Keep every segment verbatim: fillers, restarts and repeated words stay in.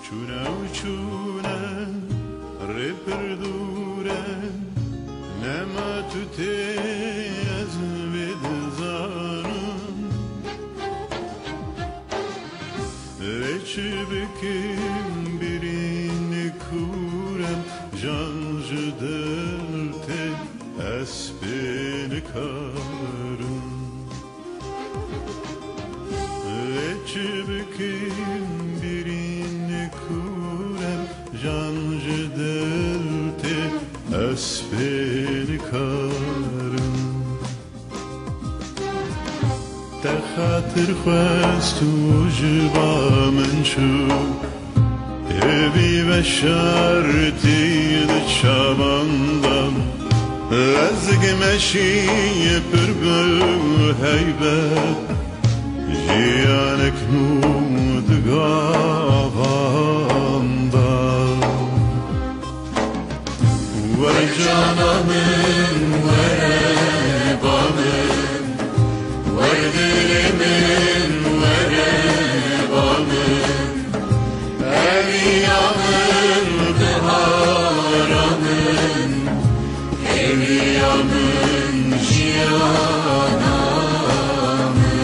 Çûne û çûne rê pir dûr e, nema tu tê ez vê dizanim. Lê çi bikim birîn kûr e, can ji dil tê ez pê nikarim. Lê çi bikim birîn kûr e, can ji dil tê ez pê nikarim. Te xatir xwest û ji ba min çû. Hêvî veşartî di çavan de, lezg meşî pir bi heybet, jiyanek nû di gavan de. Were cana min, were ba min, were dilê min, were ba min. Hêviya min, bihara min, hêviya min, jiyana min.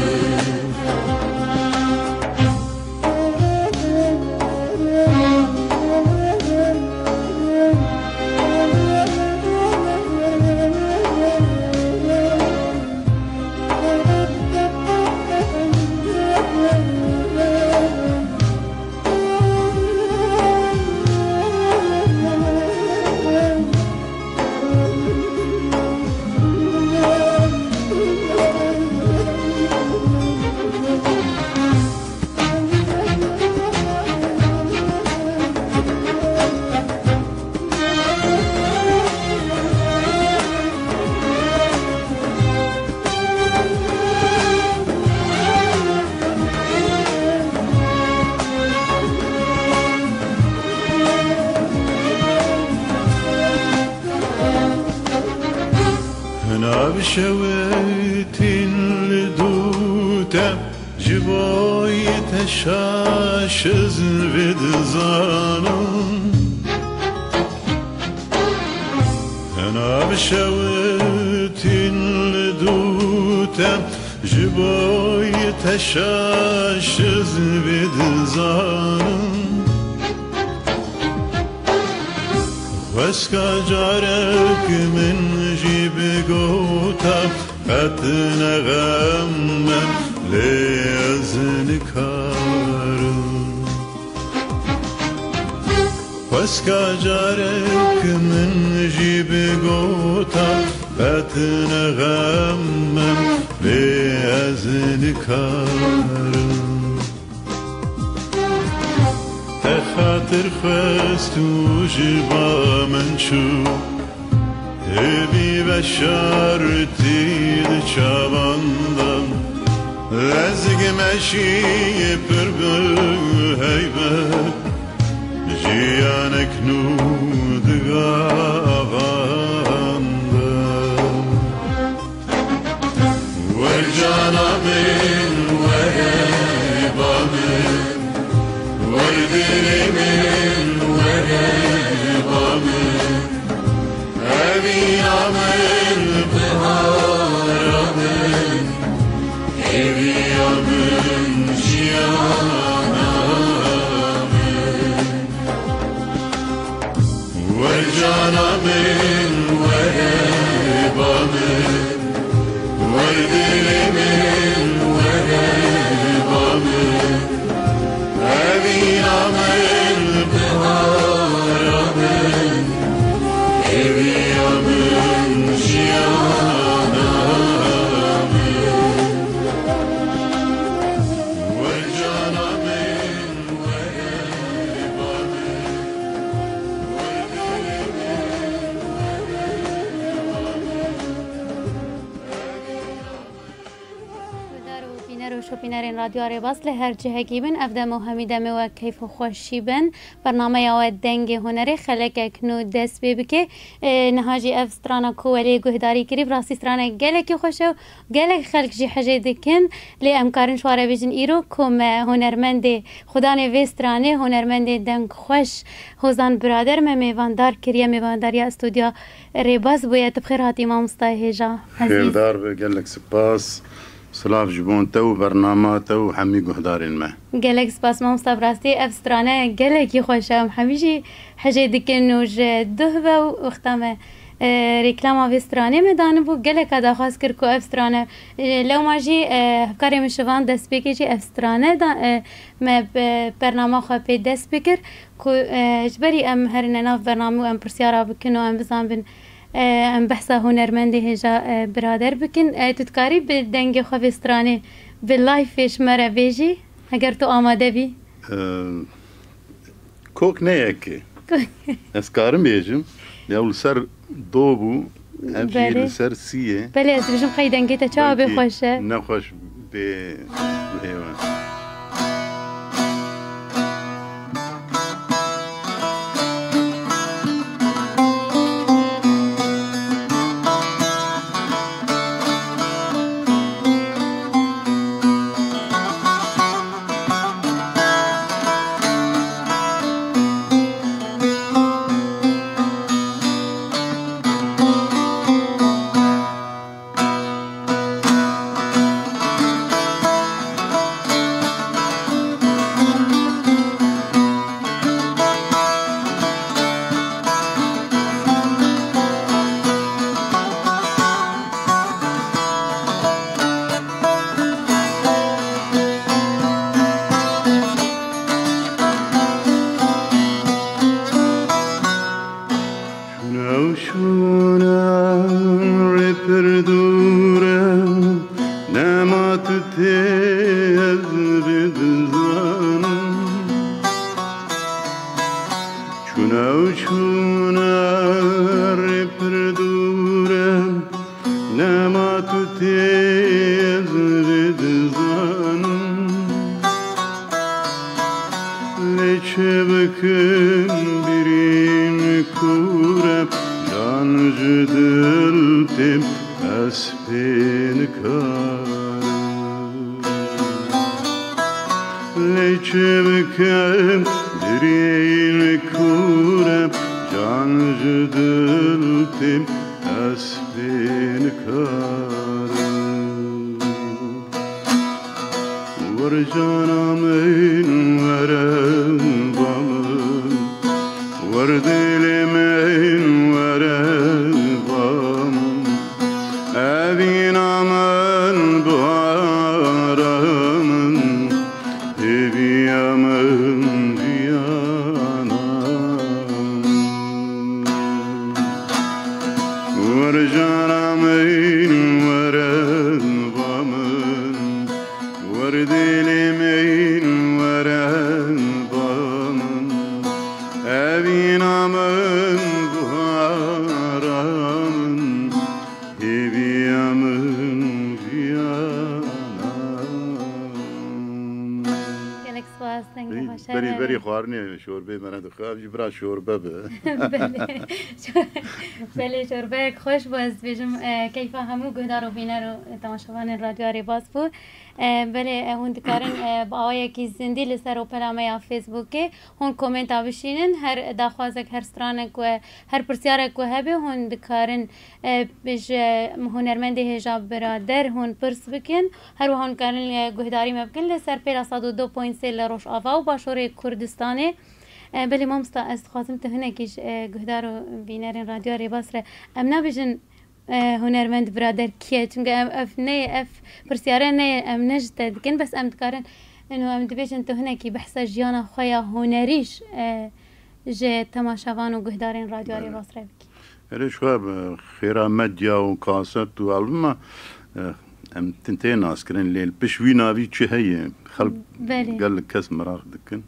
Nav şewitîn li dû te, ji bo yî te şaş ez vê dizanim. Nav şewitîn li dû te, ji bo yî te şaş ez vê dizanim. Xweska carek min jî bigota, qet nexem me, lê ez nikarim. Xweska carek min jî bigota, qet nexem me, lê ez nikarim. Te xatir xwest û ji ba min çû. Hêvî veşartî di çavan de, lezg meşî pir bi heybet, jiyanek nû di gavan de. Wer cana min, were ba min, wer dilê min, were ba min. Hêviya min, bihara min, hêviya min, jiyana min. Wer cana min, were ba min, wer dilê min, were ba min. Hêviya min, bihara min, hêviya min, jiyana min. Şopînerên Radyoya Rêbas li her cihekî bin, ev dem û hemî demê we keyf û xweşî bin. Bernameya we Dengê Hunerê xelekek nû dest pê bike. Ê, niha jî ev strana ku welê guhdarî kirî, bi rastî strane gelekî xweş e û gelek xelk jî hejê dikin. Lê em karin ji we re bêjin îro ku me hunermendê xudanê vê stranê, hunermendê dengxweş Hozan Birader me mêvandar kiriye, mêvandariya stûdyoya Rêbas bûye. Tu bi xêr hatî mamosta hêja ezîz. Xêrdar be, gelek spas. Silav ji bo te û bernama te û hemî guhdarên me. Gelek spas mamosta, bi rastî ev strane gelekî xweş e. Em hemî jî hejê dikin û ji duh ve û wexta me, e, rêklama vê stranê me danibû, geleka daxwaz kir ku ev strane, e, lewma jî, e, hevkarê min Şivan Destpêkê jî ev strane da, e, me bi bernama xwe pê dest bikir ku, e, ji berî em herine nav bername û em pirsyara bikin û em bizanbin, e, em behsa hunermendê hêja, e, birader bikin. E, tu dikarî bi dengê xwe vê stranê, bi layfê ji me re bêjî, heger tu amade bî? Ee, kok ne yekê. Ez karim bêjim. Ya li ser do bû, ev jî Belê. Li ser sî ye. Belê, ez dibêjim qey dengê te çawa bê Belkî xweş e. Nexweş bê hêwan. Şûne û şûne rê pir dûr e, nema tu tê ez vê dizanim. Çûne û çûne rê pir dûr e, nema tu tê ez vê dizanim. Lê çi bikim birîn kûr e, can ji dil têm ez pê nikarim. Lê çi bikim birîn kûr e, can ji dil têm ez pê nikarim. Wer cana min were ba min, wer dilê min were ba min. Evîna min, bihara min, hêviya min, jiyana min. Wer cana min were ba min, wer dilê min were ba min. Evîna min, bihara min, hêviya min, jiyana min. Gelek spas, dengê Berî, xweş e. Berî, berî xwarinê şorbê me re dixwe, ev jî bira şorbe be. Belê. Belê, şorbeyek xweş bû, ez dibêjim, e, keyfa hemû guhdar û bîner û temaşevanên Radyoya Rêbas bû. E, belê, e, hûn dikarin, e, bi awayekî zindî li ser opela me ya Facebookê hûn komenta bişînin. Her daxwazek, her stranek we, her pirsyarek we hebe, hûn dikarin, e, ji hunermendê hêja birader hûn pirs bikin. Her wiha hûn dikarin, e, guhdarî me bikin li ser pêla sed û du point sê li Rojava û Başûrê Kurdistanê. E, belê mamosta, ez dixwazim tu hinekî ji, e, guhdar û bînerên Radyoya Rêbas re, em nabêjin, e, hunermend birader kî ye? Çimkî ev, ev ne ye, ev pirsyare ne ye, em ne ji te dikin, bes em dikarin, ino em dibêjin tu hinekî behsa jiyana xwe ya hunerî ji, e, ji temaşevan û guhdarên Radyoya Belê. Rêbas re bikî. Erê, ji xwe bi xêra medya û kaset û albuma, e, em tin tê naskirin, lê li pişt wî navî çi heye? Xelk Belê. Gelek kes meraq dikin.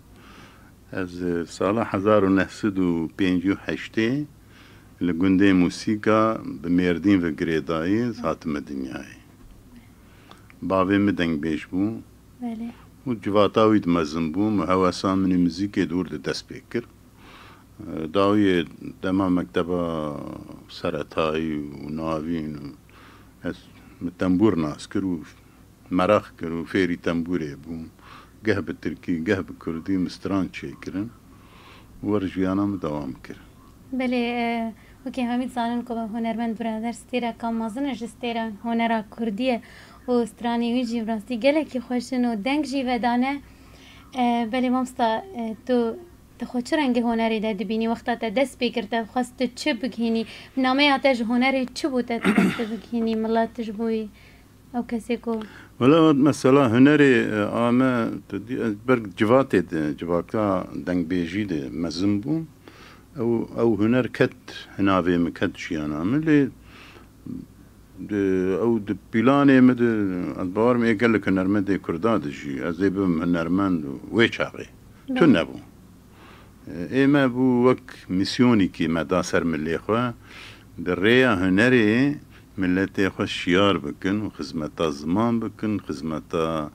Ez, e, sala hezar û neh sed û pêncî û heştê li gundê Musîka bi Mêrdîn ve girêdayî, ez hatime dinyayê. Bavê min dengbêj bû. Belê. Û civata wî di mezin bû, min hewesa min ê muzîkê di wir de dest pê kir. Dawiyê dema mekteba seretayî û navîn û ez min tembûr nas kir û meraq kir û fêrî tembûrê bûm. Geh bi tirkî, geh bi kurdî min stran çêkirin û wer jiyana min dewam kir. Belê, e, wekî hemî dizanin ku hunermend birader stêreka mezin e ji stêra hunera kurdî ye û stranê wî jî bi rastî gelekî xweş in û deng jî vedane. E, belê mamosta, e, tu, tu xwe çi rengê hunerê de dibînî? Wexta te dest pê kir, te xwest tu çi bigihînî? Nameya te ji hunerê çi bû te dixwest tu bigihînî milet ji bo wî? Ew kesê ku Wele mesela hunerê, e, a me, tu dî, ez ber civatê de, civaka dengbêjî de mezin bûm. Ew, ew huner ket hinavê min, ket jiyana min. Lê di, ew di pîlanê min de, ez bawer me gelek hunermendê Kurda dijî. Ez ê bibim hunermend wê çaxê. Belê. Tune bû. Ê me bû wek mîsyonîkî me da ser milê xwe. Bi rêya hunerê miletê xwe şiyar bikin û xizmeta ziman bikin, xizmeta,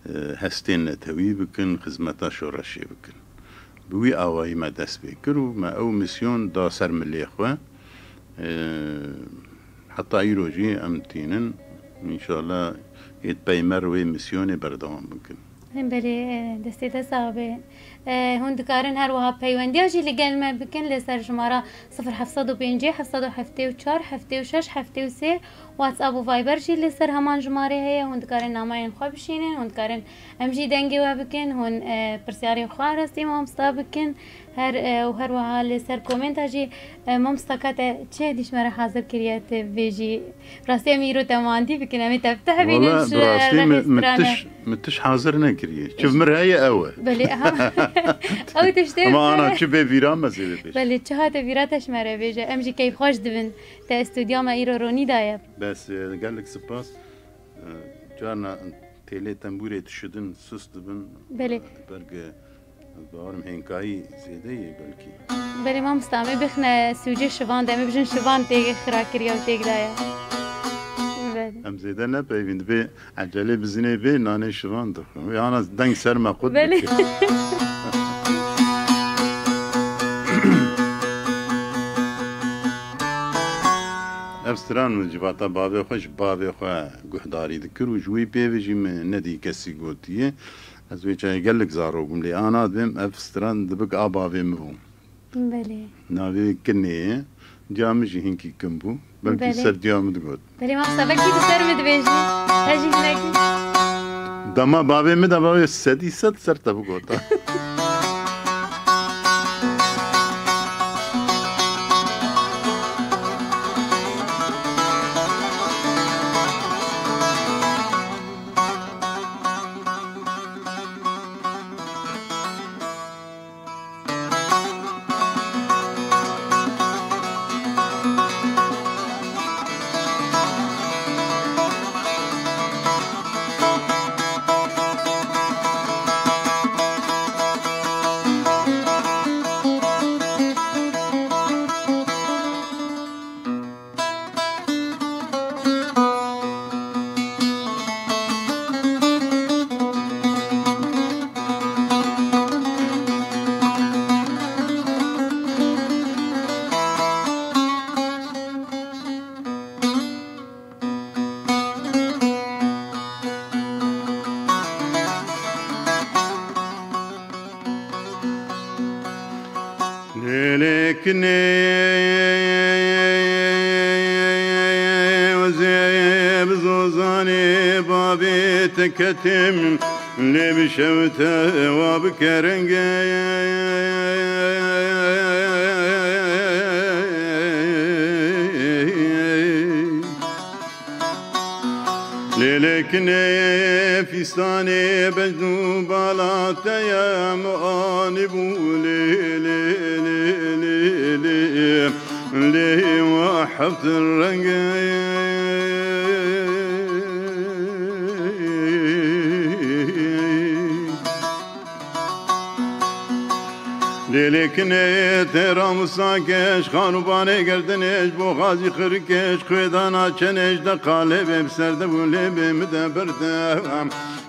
e, hestên netewî bikin, xizmeta şoreşê bikin. Bi wî awayî me dest pê kir û me ew mîsyon da ser milê xwe. E, heta îro jî em tînin. Înşallah êd peymer wê mîsyonê berdewam bikin. Em belê, e, destê te sax be. E, hûn dikarin her wiha peywendiya jî li gel me bikin li ser jimara sifir heft sed û pêncî, heft sed û heftê û çar, heftê û şeş, heftê û sê. WhatsApp û Viber jî li ser heman jimarê heye. Hûn dikarin namayên xwe bişînin, hûn dikarin em jî dengê we bikin, hûn, e, pirsyarê xwe rastî mamosta bikin. Her, e, û her wiha li ser komenta jî, e, mamosta ka te çi hêdî ji me re hazir kiriye, tu bêjî. Rastî em îro te mandî bikin, em ê te bitehbînin. Wele ji bi rastî rengê mi, mi strane. Tiş, mi tiş hazir nekiriye. Çi vir heye ew e. Belê, aha. Ew tiştê Ama ana, çi bê vîra me zêde bêje. Belê, çi hate vîra te ji me re bêje. Em jî keyfxweş dibin. Te stûdyoya me îro ronî daye. Bes, e, gelek spas. E, carna têlê tembûrê dişidin, sust dibin. Belê. E, berge Bawerim hênkayî zêde yê belkî. Belê mamosta, em ê bixine sûcê şivan de, em ê bijin şivan tê xira kiriye û têk daye. Belê. Em zêde nepeyvîn, dibê ecelê bizinê bê nanê şivan dixwin. Wê ana deng ser me qut Belê. bike. Ev stran min civata bavê xwe ji bavê xwe guhdarî dikir û ji wî pê ve jî min nedî kesî gotiye. Ez wê çaxê gelek zarok bûm, lê ana dibêm ev stran dibik a bavê min bû. Belê. Navê Kinê ye. Diya min jî hinkî kin bû. Belkî Belê. ser diya min digot. Belê, mamosta, belkî tu ser min dibêjî. Ez jî hinekî. Dema bavê min de bavê sedî sed ser te bigota. Lêlêkinê wezê bi zozanê bavê te ketim, lê bi şev te wa bi kerengê. Lêlêkinê fîstanê bejn û bala te ye, min anîbû lê, lê, lê, lê, lê, lê, lê, wa heft rengê. Lêlê kinê tê ramusa keş, xanûbanê gerdinêş, boxazî xirikeş, xwêdana çenêş de qalê bê bi ser de bû lê bê mi de berde.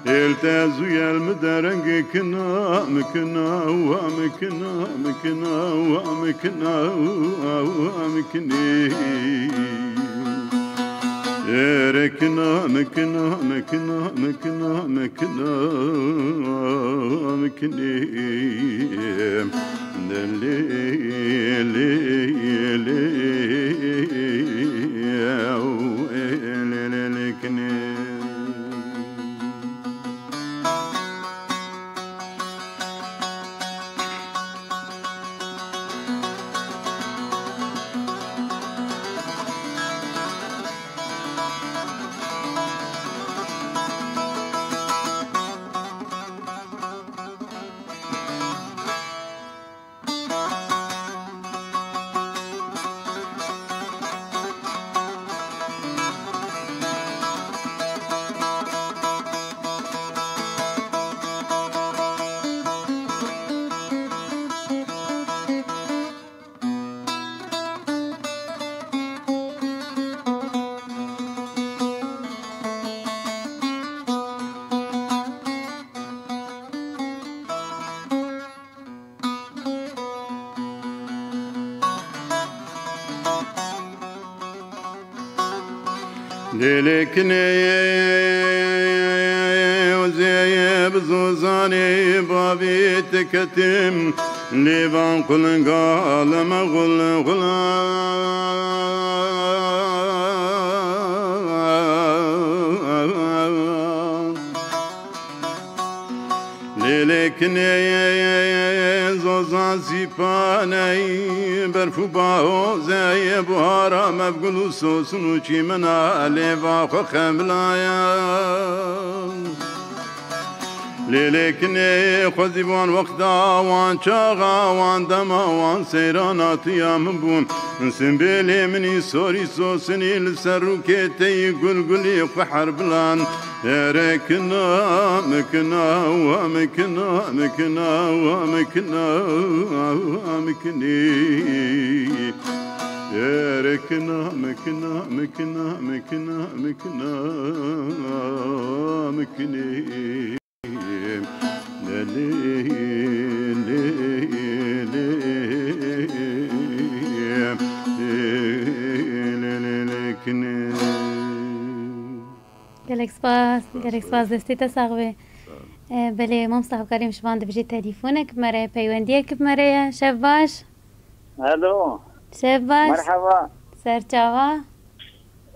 Êl te zû yel mi de rengê kina, mi kina, wa mi kina, mi kina, wa mi kina, wa mi kinê. Êrê kina, mi kina, mi kina, mi kina, mi kina, mi kinê. Lê, lê, lê, lê, lê, lê, lê, kinê. Lêlê kinê wezê bi zozanê bavê te ketim, lê van qulinga leme xul xul. Lêlê kinê zozan sîpaney, berf û bahozey, buhara me bi gul û sosin û çîmina lêva xwe xemilaya. Lêlê kinê xwezî bi wan wexta, wan çaxa, wan dema, wan seyran hatiya min bûn. Simbêlê min î sorî sosinî li ser rûkê te yî gulgulî xwe herbilan. Ere kina, mi kina, wa mi kina, mi kina, wa mi kina, wa mi kinî. Ere kina, mi kina, mi kina, mi kina, mi kina, mi kinî. Lê, lê, lê, lê, lê, lê, lê, lê, kinî. Gelek spas, gelek spas, destê te sax be. Sağ ol. E, belê, mamosta Hevkarî, min ji van dibêjê telefonek bi me re ye, peywendiyek bi me re ye. Şev baş. Hello. Şev baş. Merhaba. Ser çava.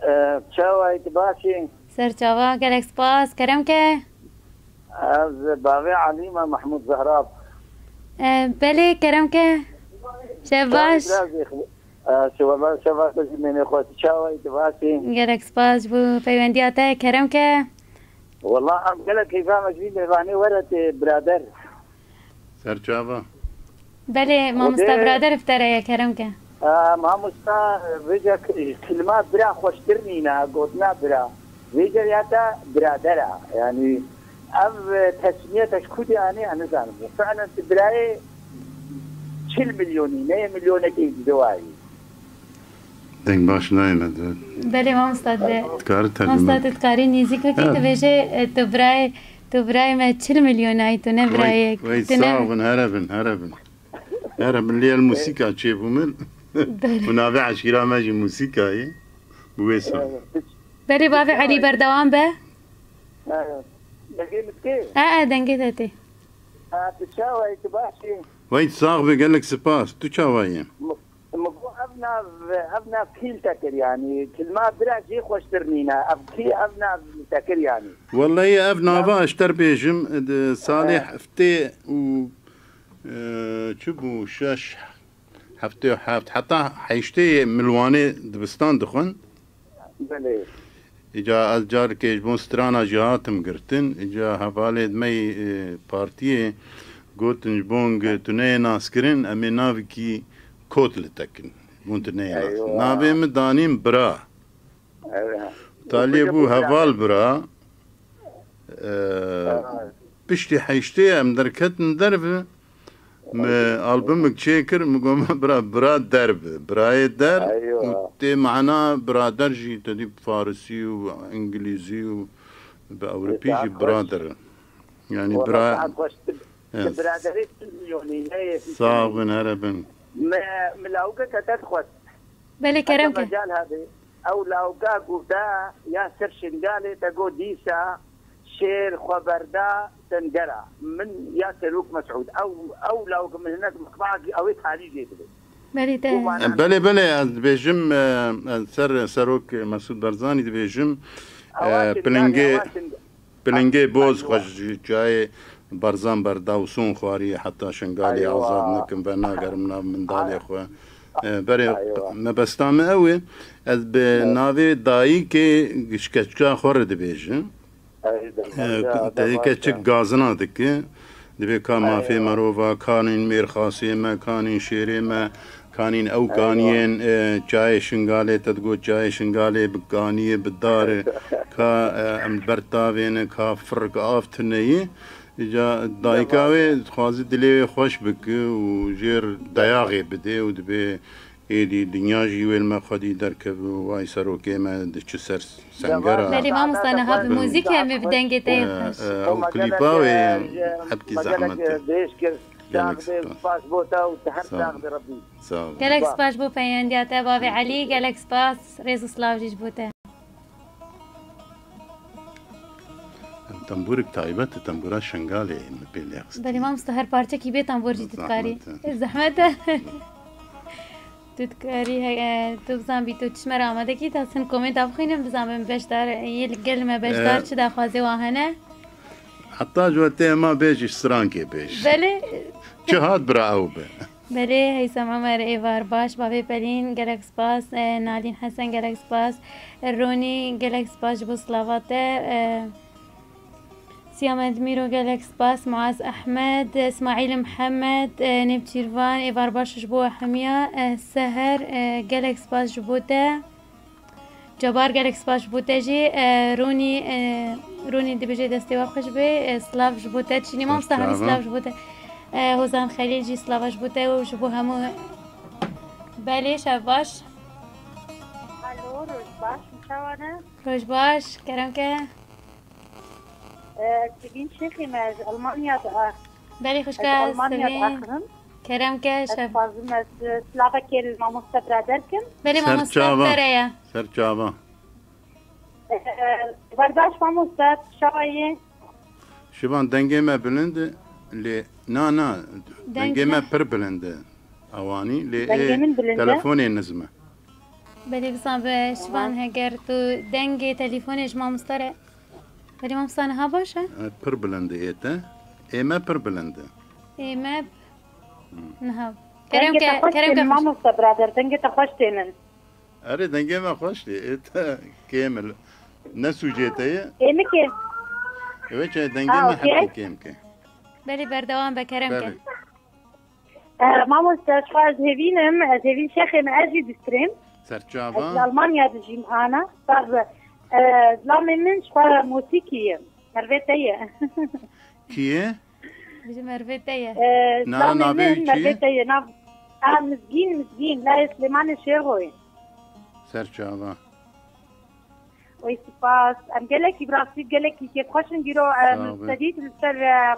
E, çawa yî, tu baş î? Ser çava, gelek spas. Kerem ke. Ez bavê Elî me, Mehmûd Zehrab. E, belê, kerem ke. Şev baş. Biraz êx-, e, şeva, şeva te jî mênê xweş. Çawa yî, tu baş î? Gelek spas ji bo peywendiya te, kerem ke. Wela em gelek hêva me ji vî mêvanê were tê birader. Serçava. Belê, mamosta, birader bi te re ye, kerem ke. E, mamosta, vêca k-, kilima bira xweştir nîne, gotina bira. Vêca ya te birader e. Yanî ev, e, tesmiyet ji ku dê anî, ez nizanim. Fi'len tu birayê çil milyonî, ne yê milyonekê ji dewayî. Deng baş nayê me de. Belê mamosta, de. Dikare tercüme. Mamosta, tu dikarî nêzîk bikî, tu bêjê, e, tu birayê, tu birayê me çil milyon ayî, tu ne birayê, wey, tu ne. Sağ bin, here bin, here bin. Here bin, lê el musîka çêbû min. Belê. Û navê eşîra me jî musîka ye. Bi wê sor. Belê bavê Elî, berdewam be. Dengê min tê? E, e, dengê te tê. E, tu çawa yî, tu baş î? Wey, sax be, gelek spas. Tu çawa yî? Min got, ev nav, ev nav kî li te kir, yanî kilma bira jê xweştir nîne. Ev kî ev nav li te kir, yanî? Wellahî ev nava ez ji te re bêjim, di salê heftê û, e, çi bû, şeş, heftê û heft, heta heştê min li Wanê dibistan dixwin. Belê. Îca ez carekê ji bo strana jî hatim girtin. Îca hevalê me yê, e, partiyê gotin ji bo ku tu neyê naskirin, em ê navekî kot li te kin. Ji bo tu neyê nas. Eywa. Navê min danîn Bira. Eywa. Taliyê bû Heval Bira. E, piştî heştê em derketin derve. Min albumik çêkir, min got, "Bira, bira der bi, birayê der." Eywa. Û tê mana birader jî, te dî bi farisî û îngilîzî û bi ewropî jî birader. Yani bira. Saet xweş. Yes. Biraderê tu milyonî heye. Sağ bin, here bin. Me, me lawikeke te dixwest. Belê, kerem ke. Mecal hebe. Ew lawika ku da ya ser Şingalê te got dîsa şêr xwe berda sengera. Min ya Serok Mesûd. Ew, ew lawika min hinek miqbakî ew ê talî jê dibe. Belê te. Belê, belê, ez dibêjim, e, ez ser Serok Mesûd Barzanî dibêjim, e, pilingê, pilingê boz xwe ji çiyayê Barzan berda û son xwarî heta Şingalê azad nekin ve nagerim nav mindalê xwe. E, berê mebesta min ew ê, ez bi navê dayikê ji keçika xwe re dibêjim. Te yê keçik gazina dike, dibê ka mafê merova, kanîn mêrxasê me, kanîn şêrê me, kanîn ew kaniyên, e, çayê Şingalê, te digot çayê Şingalê bi kaniyê, bi darê, ka, e, em ber tavê ne, ka firik av tune ye. Îca dayika wê dixwaze dilê wê xweş bike û jêr dayaxê bidê û dibê êdî dinya jî wê li me xwedî derkeve û vay serokê me diçi ser sengera. Belê mamosta, niha bi muzîkê em ê bi dengê te yê xweş. E, e, ew klîpa wê hebkî zehmet e. Gelek spas. Spas bo te û te her sax bi Rebbî. Sağ ol. Gelek spas bo peywendiya te bavê Elî, gelek spas, rêz û silav jî ji bo te. Em tembûrek taybet e, tembûra Şengalê min pê lê xistî. Belê mamosta, her parçekî bê tembûr jî tu dikarî. Zehmet e. Zehmet e. Tu dikarî, he, e, tu bizanbî tu çi me re amade kî, ta sin komênta bixwînim, bizanbim beşdar, yê li gel me beşdar, e, çi daxwazê wan hene. Heta ji we tê ma bêjî strankê bêj. Belê. Çi hat bira ew be. Belê, Heysem Omer, êvar baş, bavê Pelîn, gelek spas, e, Nalîn Hesen, gelek spas, e, Ronî, gelek spas ji bo silava te, e, Siyamed Mîro, gelek spas, Muaz Ehmed, Ismaîl Mihemed, e, Nêvçîrvan, êvar baş ji bo hemiya, e, Seher, e, gelek spas ji bo te. Cabar, gelek spas ji bo te jî. E, Ronî, e, Ronî dibêje destê we xweş be. E, silav ji bo te. Çinî mamosta, hemî silav ji bo te. E, Hozan Xelîl jî silava ji bo te û ji bo hemû. Belê, şev baş. Alo, roj baş, çawa ne? Roj baş, kerem ke. E, Sivîn Şêxê me, ez Almanya de. Belê xwişka Sivîn. Kerem ke, şev. Ez dixwazim ez, e, silavekê li mamoste birader kim. Belê mamoste, te re ye. Ser çava. E, Verdaş mamoste, çawa yê? Şivan, dengê me bilind e, lê na, na, dengê me pir bilind e. Ewanî, lê ê telefonê nizm e. Belê bizan be Şivan, heger tu dengê telefonê ji mamoste re. Belê mamosta, niha baş e? E, pir bilind e ê te. Ê me pir bilind e. Ê me niha. Kerem ke, kerem ke xweş. Mamosta birader, dengê te xweş tênin. Erê, dengê me xweş tê. Ê te kêm e. Ne sûcê te ye? Ê min kêm. Ew çi dengê me heptê kêm ke. Belê berdewam be, kerem ke. E, mamoste, ji xwe ez hêvînim, ez hêvîn şêxê me, ez jî distrêm. Serçava. Ez li Almanya dijîm, ana. Saz, e, zilamê min ji xwe mûsîkî ye. Mervê te ye. Kî ye? Bijî mervê te ye. E, zilamê min mervê te ye. Nav, a, Mizgîn, Mizgîn, layê Silêmanê Şêxoyê. Serçava. Oy spas. Em gelekî bi rastî gelekî kêfxweş in. Gîro, em sedît li ser, e,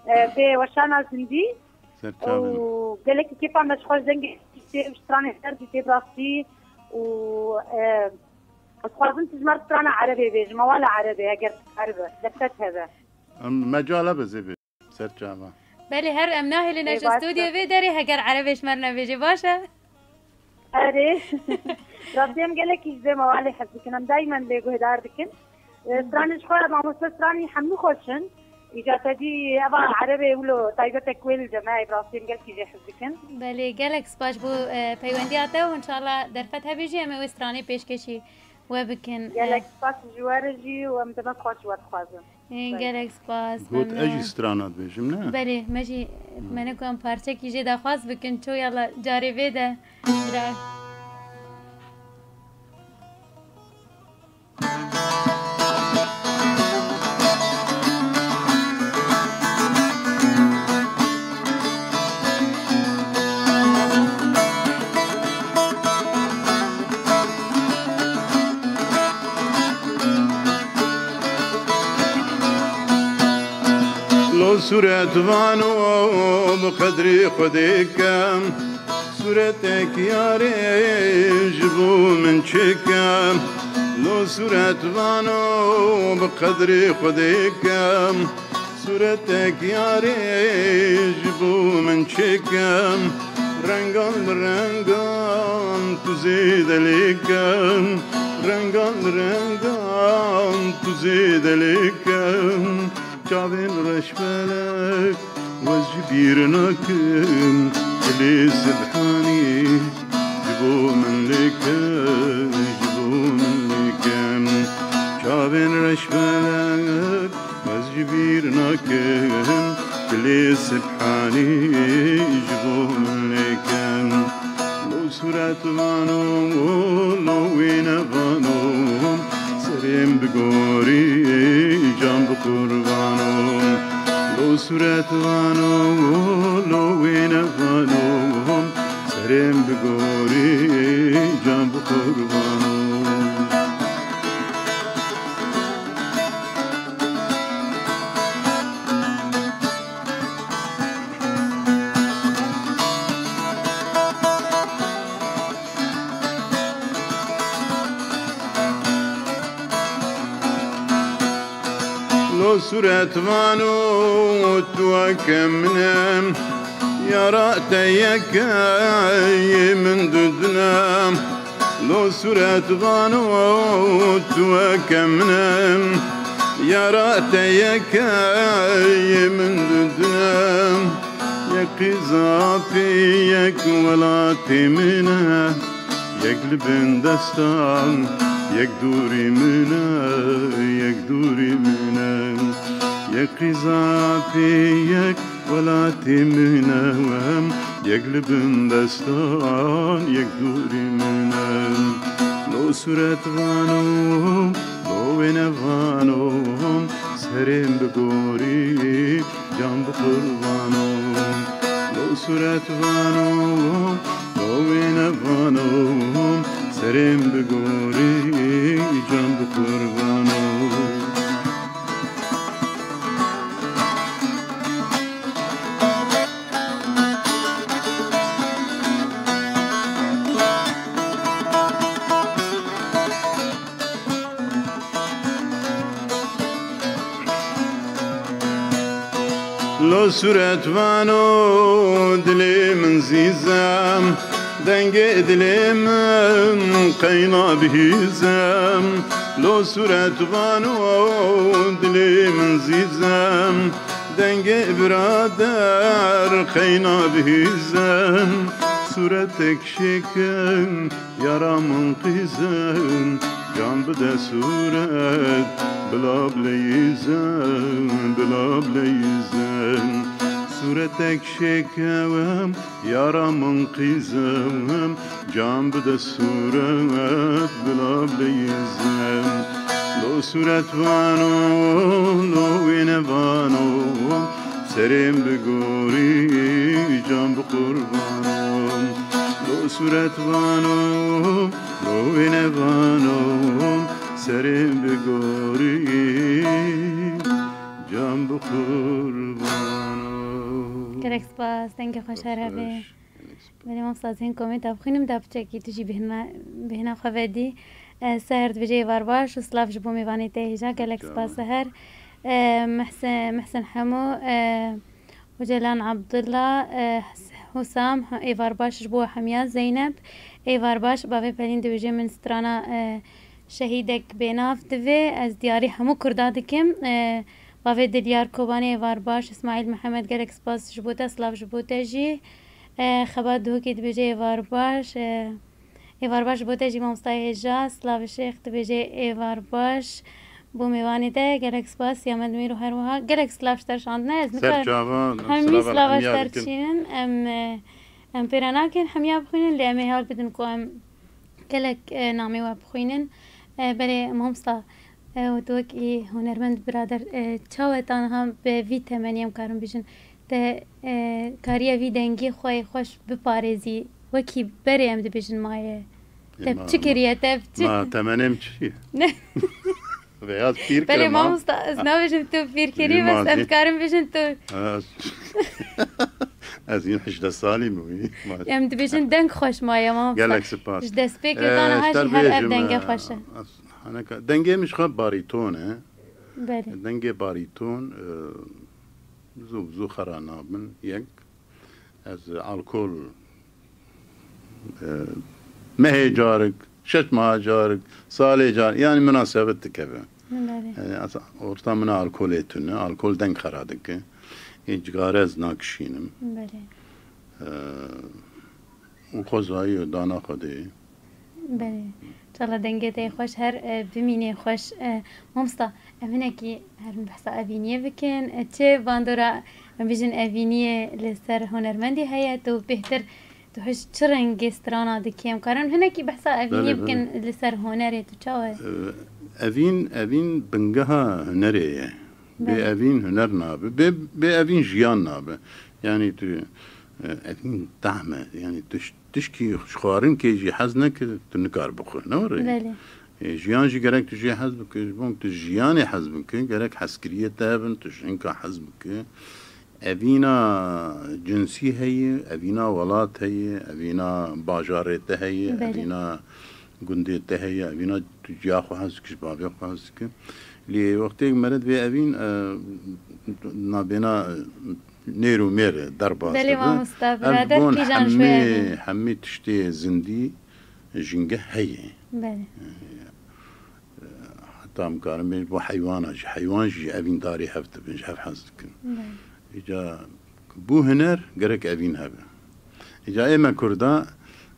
e, vê weşana zindî. Serçavin. Û gelekî kêfa me ji xwe ji dengê tê û stranê ser tê bi rastî û, e, ez dixwazim tu ji me re strana erebê bêjim, mewala erebê, eger dikaribe, derfet hebe. Em mecal hebe zê bê. Serçava. Belê, her em nahêlin ji studyo vê derê, heger erebê ji me re nebêjê, baş e? Erê. Rastî em gelekî ji vê mewalê hez dikin. Em daymen lê guhdar dikin. E, stranê ji xwe, mamoste, stranî hemû xweş in. Îca te dî eva erebê wilo taybetek wê li cemeyê, bi rastî em gelkî jê hez dikin. Belê, gelek spas bo, e, peywendiya te û înşallah derfet hebî jî em ê wê stranê pêşkêşî we bikin. Gelek spas ji we re jî û em dema xweş ji we dixwazin. Ê, gelek spas. Got ez jî strana dibêjim, ne? Belê, me jî, me ne ku em parçekî jê daxwaz bikin, ço yala carê vê de. Bira. Lo sûret vano bi qedrê Xwedê ke, sûretek yarê ji bo min çêke. Lo sûret vano bi qedrê Xwedê ke, sûretek yarê ji bo min çêke. Rengan li rengan tu zêde lêke, rengan li rengan tu zêde lêke. Çavên reşbelek wez ji bîr nakim, dilê Sibhanî ji bo min lêke, ji bo min lêke. Çavên reşbelek wez ji bîr nakim, dilê Sibhanî ji bo min lêke. Lo sûret vano, lo wêne vano, serêm bi gorî can bi qurbano. Lo sûret vano, lo wêne vano, serêm bi gorî can bi qurbano. Lo sûret vano tu weke min e, yara te yeke yê min dudine. Lo sûret vano tu weke min e, yara te yeke yê min dudine. Yek qîza pê yek welatê min e, yek li bin destan, yek dûrî min e, yek dûrî min e. Yek qîza pê yek welatê min e, yek li bin destan, yek dûrî min e. Lo sûret vano, lo wêne vano, serêm bi gorî can bi qurbano. Lo sûret vano, lo wêne vano, serêm bi gorî can bi qurbano. Lo sûret vano dilê min zîzem, dengê dilê min qeyna bihîzem. Lo sûret vano dilê min zîzem, dengê birader qeyna bihîzem. Sûretek şêkin yara min qîzin, can bide sûret, bila bileyîzin, bila bileyîzin. Sûretek şêkewim, yara min qîzim, can bide sûret, bila bileyîzim. Lo sûret vano, lo wêne vano, serêm bi gorî can bi qurbano. Lo sûret vano, lo wêne vano, serêm bi gorî can bi qurbano. Gelek spas, dengê xweş her hebe. Gelek spas. Belê mamosta, ez hîn komênta bixwînim, da piçekî tu jî bêhna, bêhna xwe vedî. E, Seher dibêje êvar baş û silav ji bo mêvanê te hêja. Gelek spas Seher. E, Mehse-, Mehsen Hemo, e, Ocalan Abdullah, e, Husam, êvar baş ji bo hemiya. Zeynep, êvar baş. Bavê Pelîn dibêje min strana, e, Şehîdek bênav divê. Ez diyarî hemû Kurda dikim. E, Bavê Dilyar Kobanê, êvar baş. Îsmaîl Mihemed, gelek spas ji bo te, silav ji bo te jî. E, Xebat Duhokê dibêje êvar baş. E, êvar baş ji bo te jî mamostayê hêja. Silav Şêx dibêje êvar baş. Bo mêvanê te gelek spas. Siyamed Mîro her wiha gelek silav ji te şandine. Ez nikar hemî silava ji te çînin. Em, e, em pêra nakin hemiya bixwînin, lê em ê hewl bidin ku em gelek, e, namê we bixwînin. E, belê mamosta, e, û tu wekî hunermend birader, e, çawa te niha bi vî temenî em karin bijin, te, e, kariye vî dengî xwe yê xweş biparêzî, wekî berê em dibêjin maye. Te çi kiriye, te çi? Ma temenê min çi ye? Ne. Beyaz pîr Belê kirema. Mamosta, ez nabêjim tu pîrkirî, bes em dikarin bêjin tu. Ha, ez, ez yine hejdeh salî me wî. Em dibêjin deng xweş maye, mamosta. Gelek spas. Ji destpêkê Ee, dana ha jî her ev dengê xweş e. Haneka, dengê min ji xwe barîton e. Belê. Dengê barîton, e, zû, zû xera nabin, yek. Ez alkol, e, mehê carik, şeş meha carik, salê carik, yanî minasebet dikeve. Belê. E, ez, orta min alkolê tune, alkol deng xera dike. Ê cigare ez nakişînim. Belê. E, û xwezayî û dana Xwedê. Belê. Çala dengê te xweş, her, e, bimînê xweş. E, mamosta, em hinekî herin behsa evîniyê bikin. E, çi bandora, em bêjin evîniyê li ser hunermendî heye, tu bêhtir, tu hiş çi rengê strana dikî? Em karin hinekî behsa evîniyê Belê, bikin belê. Li ser hunerê, tu çawa? E, evîn, evîn bingeha hunerê ye. Bê Belê. Evîn huner nabe. Bê, bê evîn jiyan nabe. Yanî tu, e, evîn tahm e. Yanî tu ş-, tişkî ji xwarinkê jî hez neke, tu nikar bixwe. Ne were? Belê. E, jiyan jî gerek tu jê hez bike. Ji bo tu jiyanê hez bike, gerek hezkiriyê te hebin, tu jinka hez bike. Evîna cinsî heye, evîna welat heye, evîna bajarê te heye, Belê. Evîna gundê te heye, evîna tu ciya xwe hez dike, ji bavê xwe hez dike. Lê wextê mere divê evîn, e, nabêna, e, nêr û mêr derbas Belê dibe. Mamosta, Ev birader bon kîjan hemî, şoye be? Hemî tiştê zindî jînge heye. Belê. E, heta em karin bêjin bo heywana jî. Heywan jî evîndarî hev dibin, ji hev hez dikin. Belê. Îca bû huner gerek evîn hebe. Îca ê me Kurda,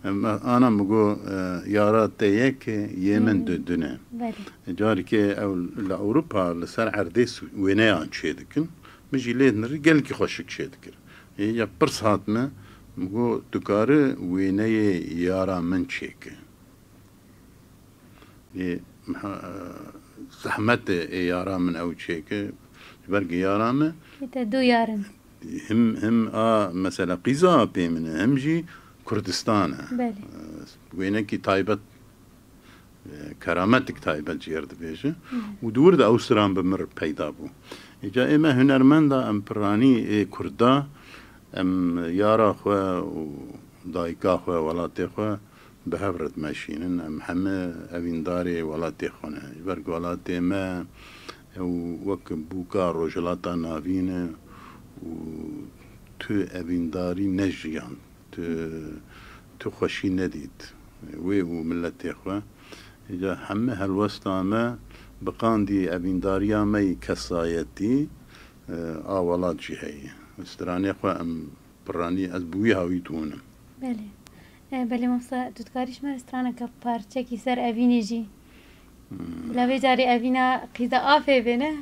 em, ana min got, e, yara te yek e, yê min Hı hı. du, du ne. Belê. Carikê ew li Ewropa li ser erdê s-, wêneyan çê dikin. Min jî lê nirî gelkî xweşik çê dikir. Ê ya pirs hat me, min got, tu kari wêneyê yara min çêke. Ê, ha, zehmet e, ê yara min ew çêke. Ji ber ku yara min Ê te du yar in. Him, him a mesela qîza apê min e, him jî Kurdistan e. Belê. E, wênekî taybet, e, kerametik taybet jê re dibêje. Hı. Û di wir de ew stran bi min re peyda bû. Îca ê me hunermenda em piranî ê Kurda, em yara xwe û dayika xwe, welatê xwe bi hev re dimeşînin. Em heme evîndarê welatê xwe ne. Ji ber ku welatê me ew wek bûka Rojhilata Navîn e û tu evîndarî nejiyan, tu, tu xweşî nedît wê û miletê xwe. Îca heme helwesta me bi qandî evîndariya me yî kesayetî, e, a welat jî heye. Stranê xwe em piranî, ez bi wî hawî tûnim. Belê. E, belê mamosta, tu dikarî ji me re straneke parçekî ser evînê jî. Hmm. Bila vê carê evîna qîza afê bê, ne?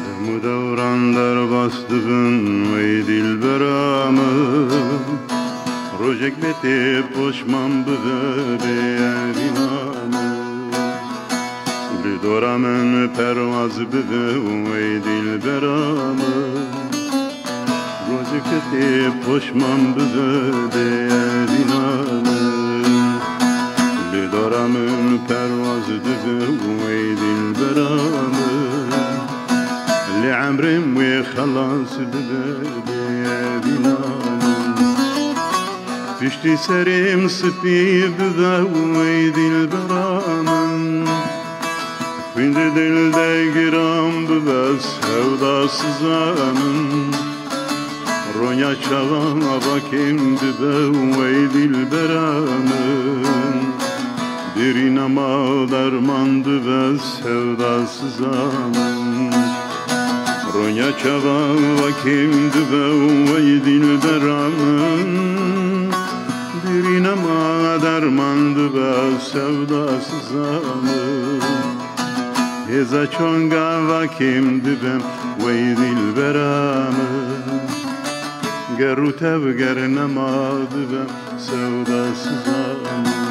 Dem û dewran derbas dibin wey dilbera min. Rojek bê tê poşman bibe bê evîna min. Li dora min perwaz bibe wey dilbera min. Rojek tê poşman bibe bê evîna min. Li dora min perwaz dibe wey dilbera min. Li emrê wê xelas bibe bê evîna min. Piştî serê min spî bibe wey dilbera min. Xwîn di dil de giran bibe, hewda siza min. Ronya çavan ava kêm dibe wey dilbera min. Birîna ma derman dibe sevda siza min. Ronya çavan ava kêm dibe wey dilbera min. Birîna ma derman dibe sevda siza min. Hêza çonga va kêm dibim wey dilbera min. Ger û tev ger nema dibim sevda siza min.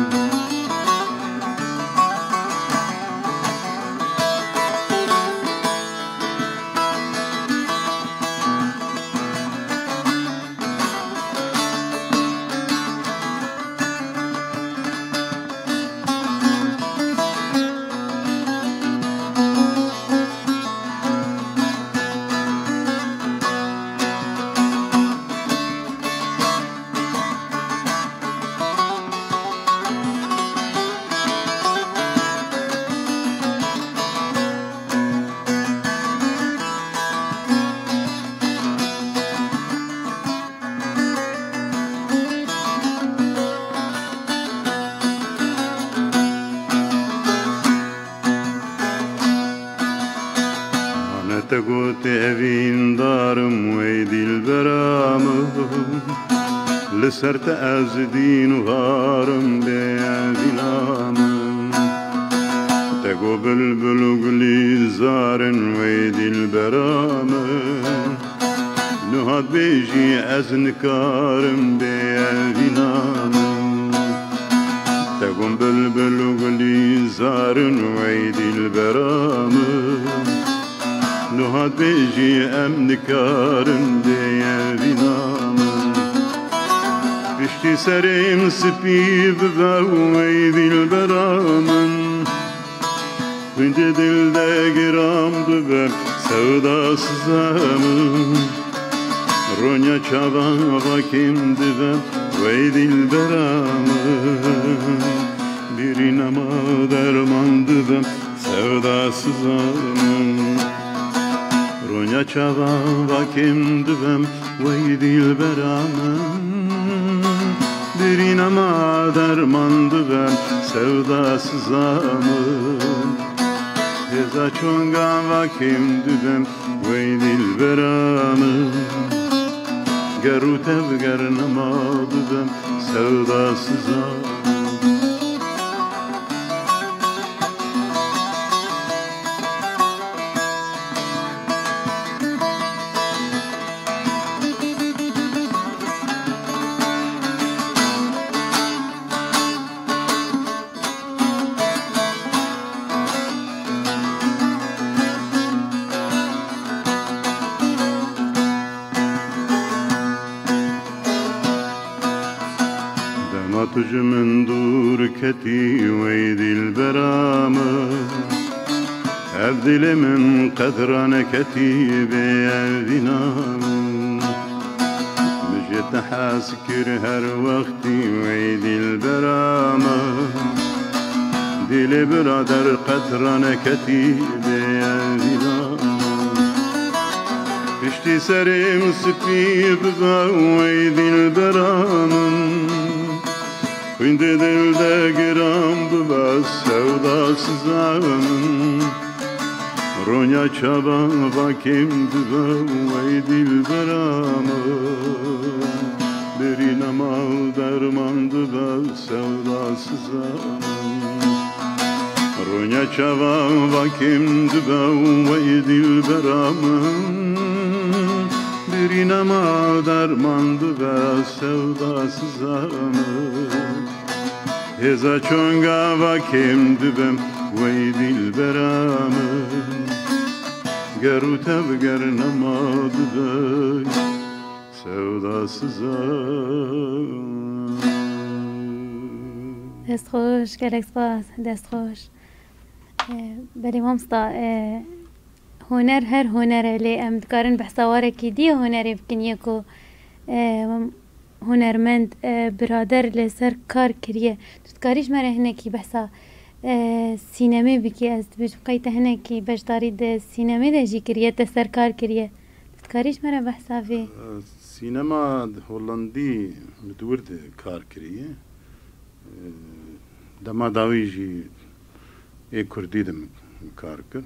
Hane te gotê evîndarim wey dilbera min. Li ser te ez dîn û harim bê evîna min. Te got bilbil û gulîzar in wey dilbera min. Niha dibêjî ez nikarim bê evîna min. Te got bilbil û gulîzar in wey dilbera min. Niha dibêjî em nikarin bê evîna min. Piştî serê min spî bibe wey dilbera min. Xwîndê dil de giran bibe sevda siza min. Ronya çavan ava kêm dibe wey dilbera min. Birîna ma derman dibe sevda siza min. Ronya çavan va kêm dibim wey dilbera min. Birîna ma derman dibim sevda siza min. Hêza çonga va kêm dibim wey dilbera min. Ger û tev ger nema dibim sevda siza min. Dema tu ji min dûr ketî wey dilbera min, ev dilê min qedra neketî bê evîna min. Min ji te hez kir her wextî wey dilbera min. Dilê birader qedra neketî bê evîna min. Piştî serê min spî bibe wey dilbera min. Xwîndê dil de giran bibe sewda siza min. Ronya çavan va kêm dibe wey dilbera min. Birîna ma derman dibe sewda siza min. Ronya çavan va kêm dibe wey dilbera min. Birîna ma derman dibe sewda siza min. Hêza çonga va kêm dibim wey dilbera min. Ger û tev ger nema dibe sewda siza min. Dest xweş, gelek spas, dest xweş. E, belê mamosta, e, huner her huner e, lê em dikarin behsa warekî dî hunerê bikin, yê ku, e, hunermend, e, birader li ser kar kiriye. Tu dikarî ji me re hinekî behsa, e, sînemê bikî? Ez dibêjim qey te hinekî beşdarî di sînemê de jî kiriye, te ser kar kiriye. Tu dikarî ji me re behsa vê? E, Sînema Hollandî min di wir de kar kiriye. Dema dawî jî ê Kurdî de min kar kir.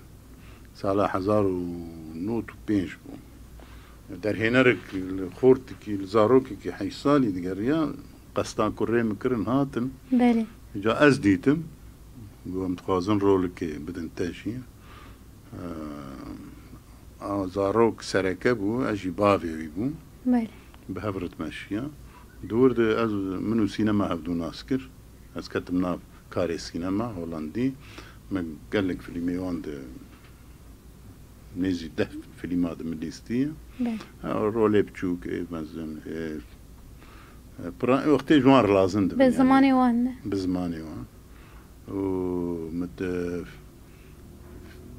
Sala hezar û nod û pênc bû. Derhênerek li xortikî, li zarokekî heşt salî digeriya, qesta ku rê min kirin hatin. Belê. Ca ez dîtim, got, em dixwazin rolekê bidin te jî. Eee, a zarok sereke bû, ez jî bavê wî bûm. Belê. Bi hev re dimeşiya. Di wir de ez, min û sînema hevdû nas kir. Ez ketim nav karê sînema Holandî. Me gelek filmê wan de, nêzî deh filma de min lîstiye. Belê. Ha, rolê biçûk, ê mezin, ê, ê, pira-, wextê ji wan re lazim dibe, Bi yani. Zimanê wan ne? Bi zimanê wan. Û min di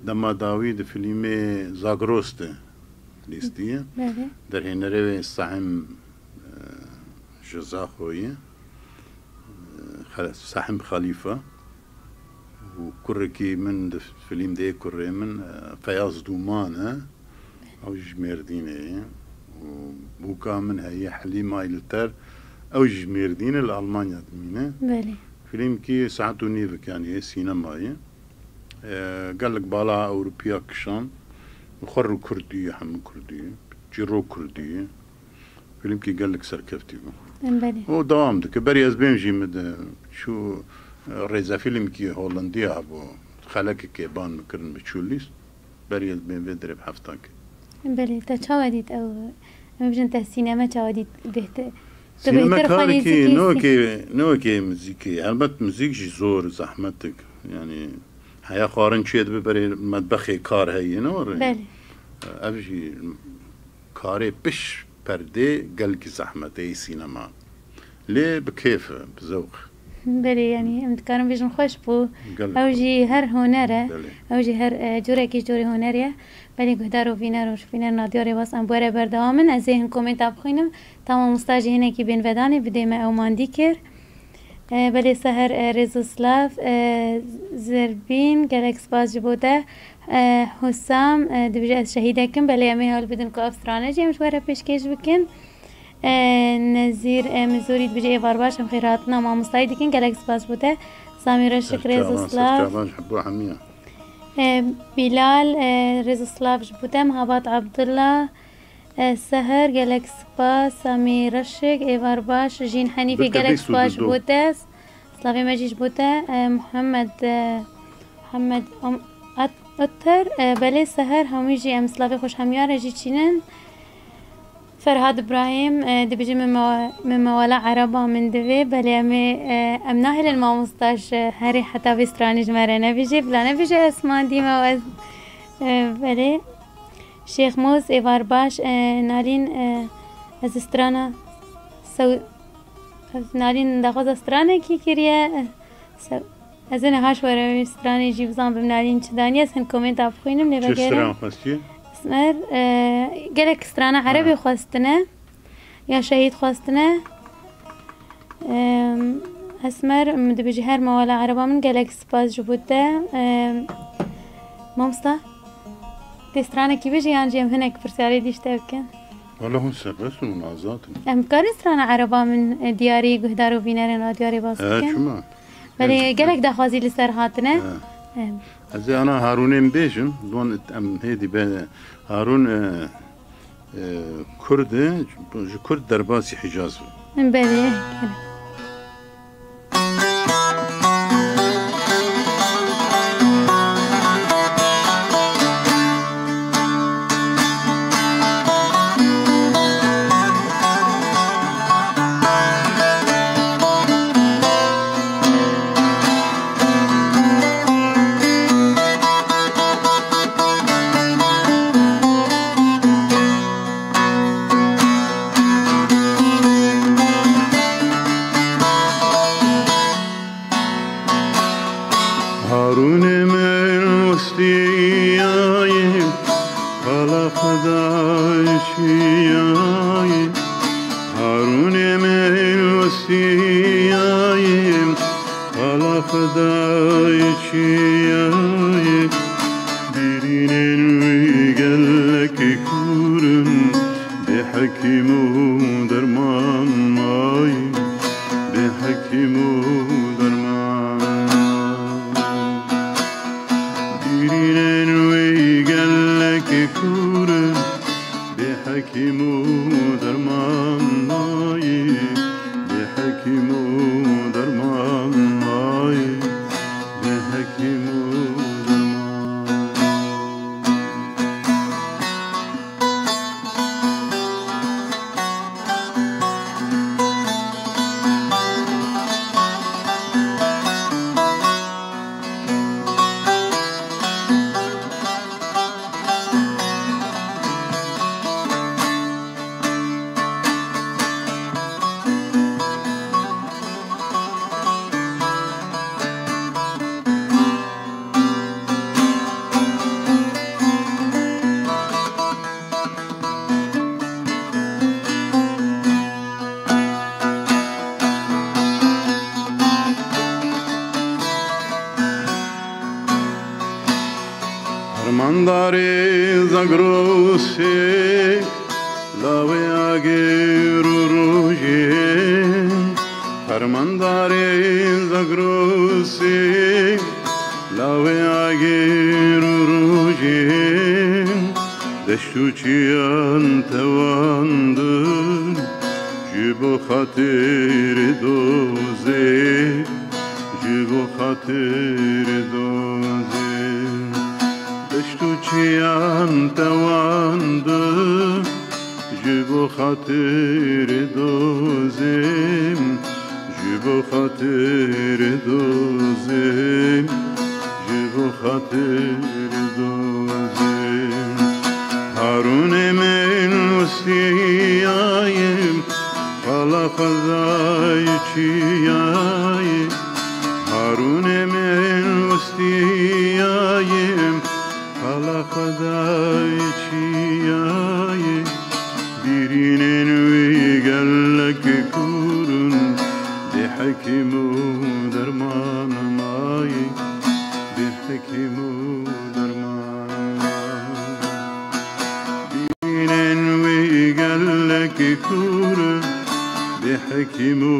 dema dawî di filmê Zagros de lîstiye. Belê. Derhênerê wê Sahim, e, ji Zaxoyê, e, Xe-, Sahim Xalîfa. Û kurekî min di filmê de yê kurê min, e, Feyaz Dûman e. Ew jî ji Mêrdînê ye. Û bûka min heye Helîma Îlter. Ew jî ji Mêrdînê, li Almanya dimîne. Belê. Filmkî saet û nîvik, yanî yê sînemayê. E, gelek bala Ewropiya kişand. Xwe rû Kurdî, hemû Kurdî. Çîro Kurdî. Filmkî gelek serkeftî bû. Em belê. O dewam dike. Berî ez bêm jî min de çû, e, rêzefîlmkî Holandiya hebû. Xelekekê ban min kirin, min çû lîst. Berî ez bêm vê dirê bi heftan kir. Em belê. Te çawa dît ew? Em bêjin te sîneme çawa dît? Bêhtir, tu Sîneme bêhtir xwe karekî nêzîkî ne wekê, ne wekê muzîkê. Helbet muzîk jî zor, zehmetik. Yani heya xwarin çê dibe berê medbexê kar heye, ne were? Belê. Ev jî karê piş perdê gelkî zehmet e, ê sînema. Lê bi kêf e, bi zewq. Belê, yanî em dikarin bêjin xweş bû. Gelek Ew xweş. Jî her huner e. Belê. Ew jî her, e, corekî ji corê hunerê ye. Belê guhdar û vîner û şifîner nadiyarê bas em were berdewam in. Ez ê hin komênta bixwînim. Ta mamosta jî hinekî bên vedanê bidê me ew mandî kir. E, belê Seher, e, Rêzoslav, e, Zerbîn, gelek spas ji bo te. E, Husam, e, dibêje ez şehîdek im, belê em ê hewl bidin ku ev strane jî em ji we re pêşkêş bikin. E, Nezîr, e, Mizorî dibêje êvar baş, em xêrhatina mamostayî dikin, gelek spas bo te. Samî Reşik, Rêzoslav. Serçavan, serçavan ji bo hemiya. E, Bilal, e, Rêzoslav ji bo te, Mehabat Abdullah, e, Seher, gelek spas, Samî Reşik, êvar baş, Jîn Henîfê, gelek spas ji bo te. Slavê me jî ji bo te, e, Muhammed, e, Muhammed Om-, At-, Otter, e, belê Seher, hemû jî em slavê xwe ji hemûyan re jî çînin. Ferhad Ibrahîm, e, dibêje min me-, min mewala ereba min divê, belê em ê, e, em nahêlin mamosta ji herê heta vê stranê ji me re nebêje, bila nebêje ez mandî me û ez, e, belê. Şêx Moz, êvar baş, e, Nalîn, e, ez strana sew-, ez Nalîn daxwaza stranekî kiriye, e, sew-, Ez ê niha ji we re wê stranê jî bizan bim Nalîn çi daniye, ez hin komênta bixwînim, lê Çi vegere. Stran xwestiye? Esmer, e, gelek strana erebê Ha. xwestine, ya şehîd xwestine. Em, Esmer, em, dibêjî her mewala ereba min gelek spas ji bo te. Em, mamosta, tê stranekî bêjî yan jî em hinek pirsyarê dî ji te bikin? Wala hûn serbest in, hûn azad in. Em karin strana ereba min, e, diyarî guhdar û vînerên radyoyê bas E, bikin? Çima? Belê, gelek daxwazî li ser hatine. Ha. Em. Ez ê ana Harûnê min bêjim, don em hêdî be Harûn, e, e, Kurd e, ji Kurd derbasî Hicaz bû. Belê. Harûnê min westiyayê, qala Xwedayê çiyayê. Harûnê min westiyayê, qala Xwedayê çiyayê. Dêrînên wî gelek kûr in, bêhek Hekîm û derman mayî, bê hekîm û derman. Dîrînên wî gelekî kûr in, bê hekîm û derman mayî, bê hekîm û derman mayî, bê hekîm û derman. Fermandarê Zagrosê, lawê agir û rojê. Fermandarê Zagrosê, lawê agir û rojê. Deşt û çiyan tewandin, ji bo xatirê dozê, ji bo xatirê dozê. Deşt û çiyan tewandin, ji bo xatirê dozê, ji bo xatirê dozê, ji bo xatirê dozê. Harûnê min westiyayê, qala Xwedayê çiyayê. Harûnê min westiyayê, qala Xwedayê çiyayê. Dîrînên wî gelek kûr in, bê hekîm û derman mayî, bê hekîm û derman. Dîrînên wî gelek kûr in, bê hekîm û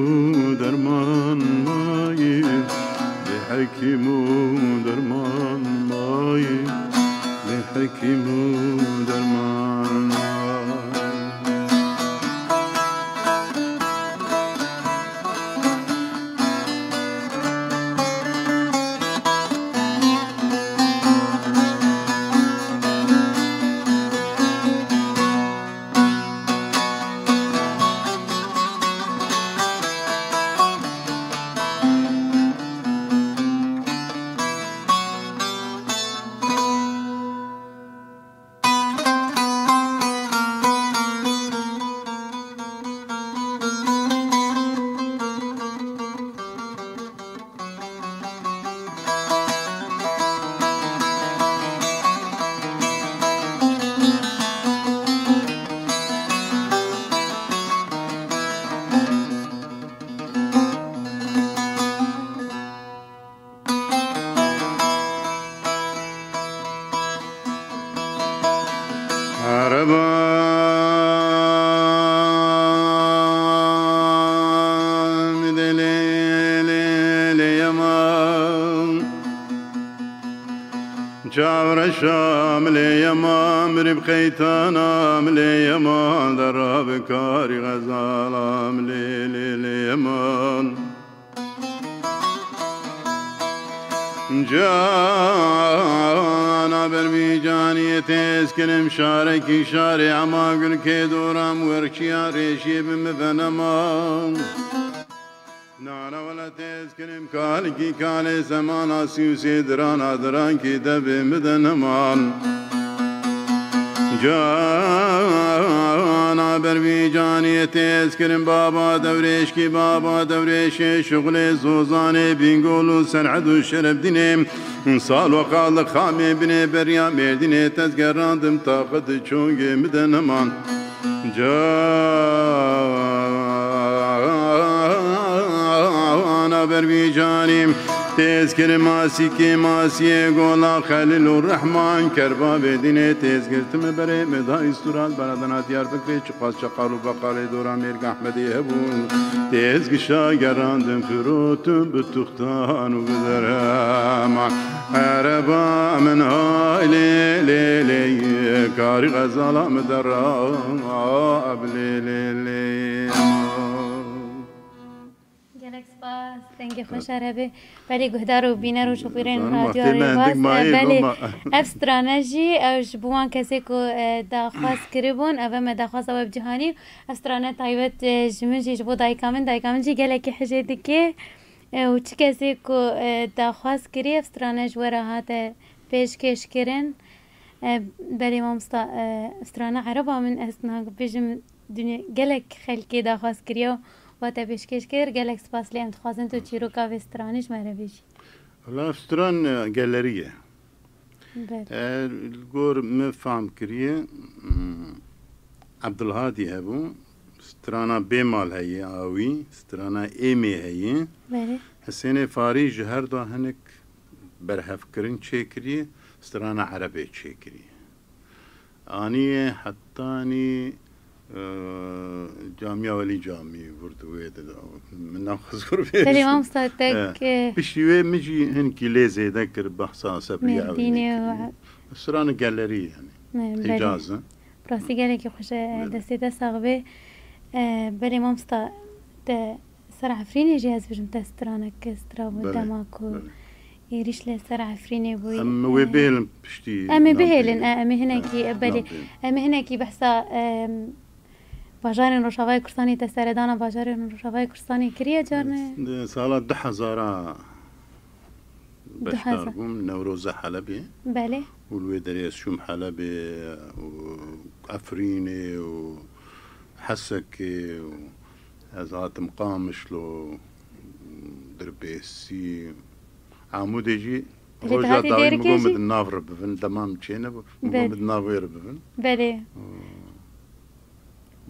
derman mayî, bê hekîm û derman mayî, bê hekîm û derman mayî. Ereban de lê, lê, lê yeman. Çavreşa milê yeman, mirî bi qeytana milê yeman, derra bi karî xezala milê, lê, lê yeman. Cana ber vî caniyê têz kirim şarekî şarê ema gulkê doram werçiya rêşî bi mi venema. Nana wele têz kirim kalikî kalê zemana sî û sê dirana dirankî devê mi de neman. Cana ber vî caniyê têz kirin baba dewrêşkî, baba dewrêşê şixulê zozanê bîngol û serhed û şerefdînê. Sal we qal li xamê binê beriya mêrdînê tezgerandim taqet çongê mi de neman. Cana ber vî canî. Têz kir masîkê masiyê gola Xelîl û Rehman, kerba vê dînê têz girtime berê me da îsturat beradana Diyarbekirê, çiqas çeqal û beqalê dora Mêrg Ehmedê hebûn. Têz gişa gerandin firotin bi tuxtan û bi derheman. Ereba min hay lê lê lê, karî xezala min dera lê lê lê. Gelek spas, dengê xweş her hebe. Belê guhdar û bîner û şopîrên Zanim, Radyo wextê me Rêbaz, hindik mayî, e, belê. Loma. Ev strane jî, ew ji bo wan kesê ku, e, daxwaz kiribûn, ev e me daxwaza we bi cîhanî. Ev strane taybet, e, ji min jî, ji bo dayika min, dayika min jî gelekî hijê dike. E, û çi kesê ku, e, daxwaz kiriye, ev strane ji we re hate pêşkêş kirin. E, belê mamosta, e, strana Ereba min, ez niha bêjim, dinya gelek xelkê daxwaz kiriye û wate pêşkêş kir. Gelek spas, lê em dixwazin tu çîroka vê stranê ji me re bêjî. Wela, ev stran, e, gelerî ye. Belê. E, li gor min fam kiriye, mm, Ebdulhadî hebû, strana Bêmal heye, Awî, strana Êmê heye. Belê. Hesênê Farî ji her da hinek berhevkirin çêkiriye, strana Erebê çêkiriye. Aniye hetanî, e, Camiya Welî Camî vurdu wê de. Min naxwe zor bê. Belê, mamosta, tek, E, e, piştî wê min jî hinkî lê zêde kir, behsa Sebriya Ewînê Mêrdînê û kiriye. Strana gelerî yani. Ne, belê. Hicaz, e? Rastî gelekî xweş e, Belê. Destê te sax be. E, belê mamosta, te ser Efrînê jî ez bijim te stranek strabû Belê, dema ku belê. êrîş li ser Efrînê bûyî. Em wê E, bihêlin piştî em ê nan bihêlin, bihêlin. e, em ê hinekî, e, belê. Nan bihêlin. Em ê hinekî behsa, e, bajarên Rojavayê Kurdistanê te seredana bajarên Rojavayê Kurdistanê kiriye carne? Di sala du hezara Du hezar. beşdar bûm, Newroza Helebê. Belê. Û li wê derê ez çûm Helebê û Efrînê û Hesekê û ez hatim Qamişlo, Dirbêsî, Amûdê jî Belê, tu roja hatî dawî min Dêrikê got min jî? di nav re bibin, dema min çênebû, min got Belê. min di nav wê re bibin. Belê. Û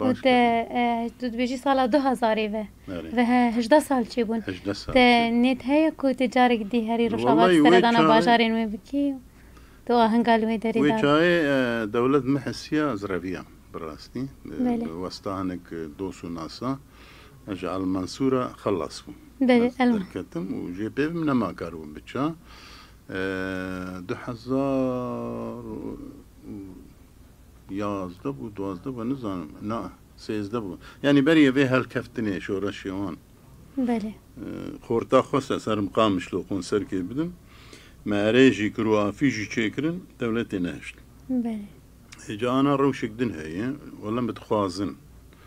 Û baş te, kir. e, tu dibêjî sala du hezarê ve. Erê. Ve he, hejdeh sal çêbûn. Hejdeh sal Te çêbûn. nêt heye ku tu carek dî herî Rojava Wellahî wê seredana çaxê bajarên wê bikî? Tu ahinga li wê derê Wê da. çaxê, e, dewlet min hesiya ez reviyam, bi rastî. E, Belê. bi westa hinek, e, dost û nasa. Ez ji Al Mansûra xelas bûm. Belê, Ez elma. derketim û jê pê min nema karibûm biça. E, du hezar û yazdeh bû, duwazdeh bû, nizanim. Na, sêzdeh bû. Yanî berî vê helkeftinê, şoreşê wan. Belê. E, xorta xwe se-, ser Qamişlo konserkê bidim. Me erê jî kir û afîş jî çêkirin, dewletê nehişt. Belê. Hêca ana rewşek din heye, wele em dixwazin.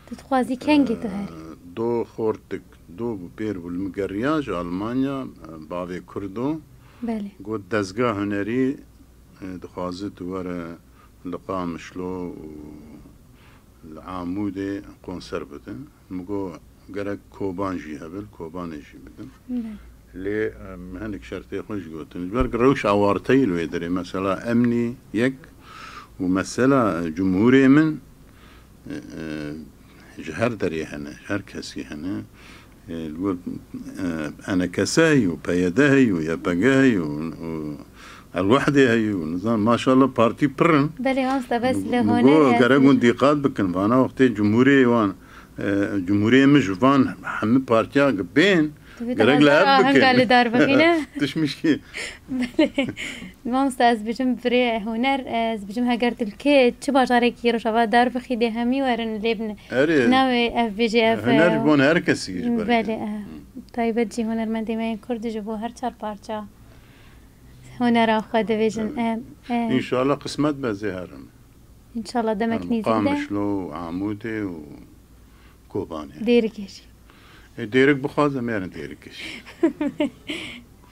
Tu dixwazî kengî tu herî? E, do xortik, do bû pêr bû li min geriya ji Almanya, e, bavê Kurdo. Belê. Got dezga hunerî, e, dixwaze tu were li Qamişlo û li Amûdê konser bidin. Min got, gerek Koban jî hebe, li Kobanê jî bidin. Belê. Lê, em, hinek şertê xwe jî gotin. Ji ber ku rewş awarteyî li wê derê, mesela emnî yek û mesela cumhûrê min, e, e, ji her derê hene, ji her kesî hene. E, li gor, e, E N K S heyî û P Y D heyî û Y P G heyî û, û El-Wehdê heyî û nizam, maşallah partî pir in. Belê, mamosta, bes li Min huner got, ez gerek hûn dîqat bikin, vana wextê cumhûrê wan, e, cumhûrê min ji van hemî partiya bên, Divê gerek li hev bikin. Ahenga li dar bixîne. Tişmişkî. Belê. Mamosta, ez bijim virê huner, ez bijim heger tu li kê çi bajarekî Rojava dar bixî dê hemî werin lê bin. Erê. Navê ev bêjê ev, Huner e, ji bo her kesî ji ber. Belê, e. Taybet jî hunermendê me yên Kurd ji bo her çar parça. Hunera xwe dibêjin. Em, em. Înşallah qismet be zê herin. Înşallah demek Herin nêzîk de. Qamişlo û Amûdê û Kobanê. Dêrikê jî. E, Dêrik bixwazim, merin Dêrikê jî.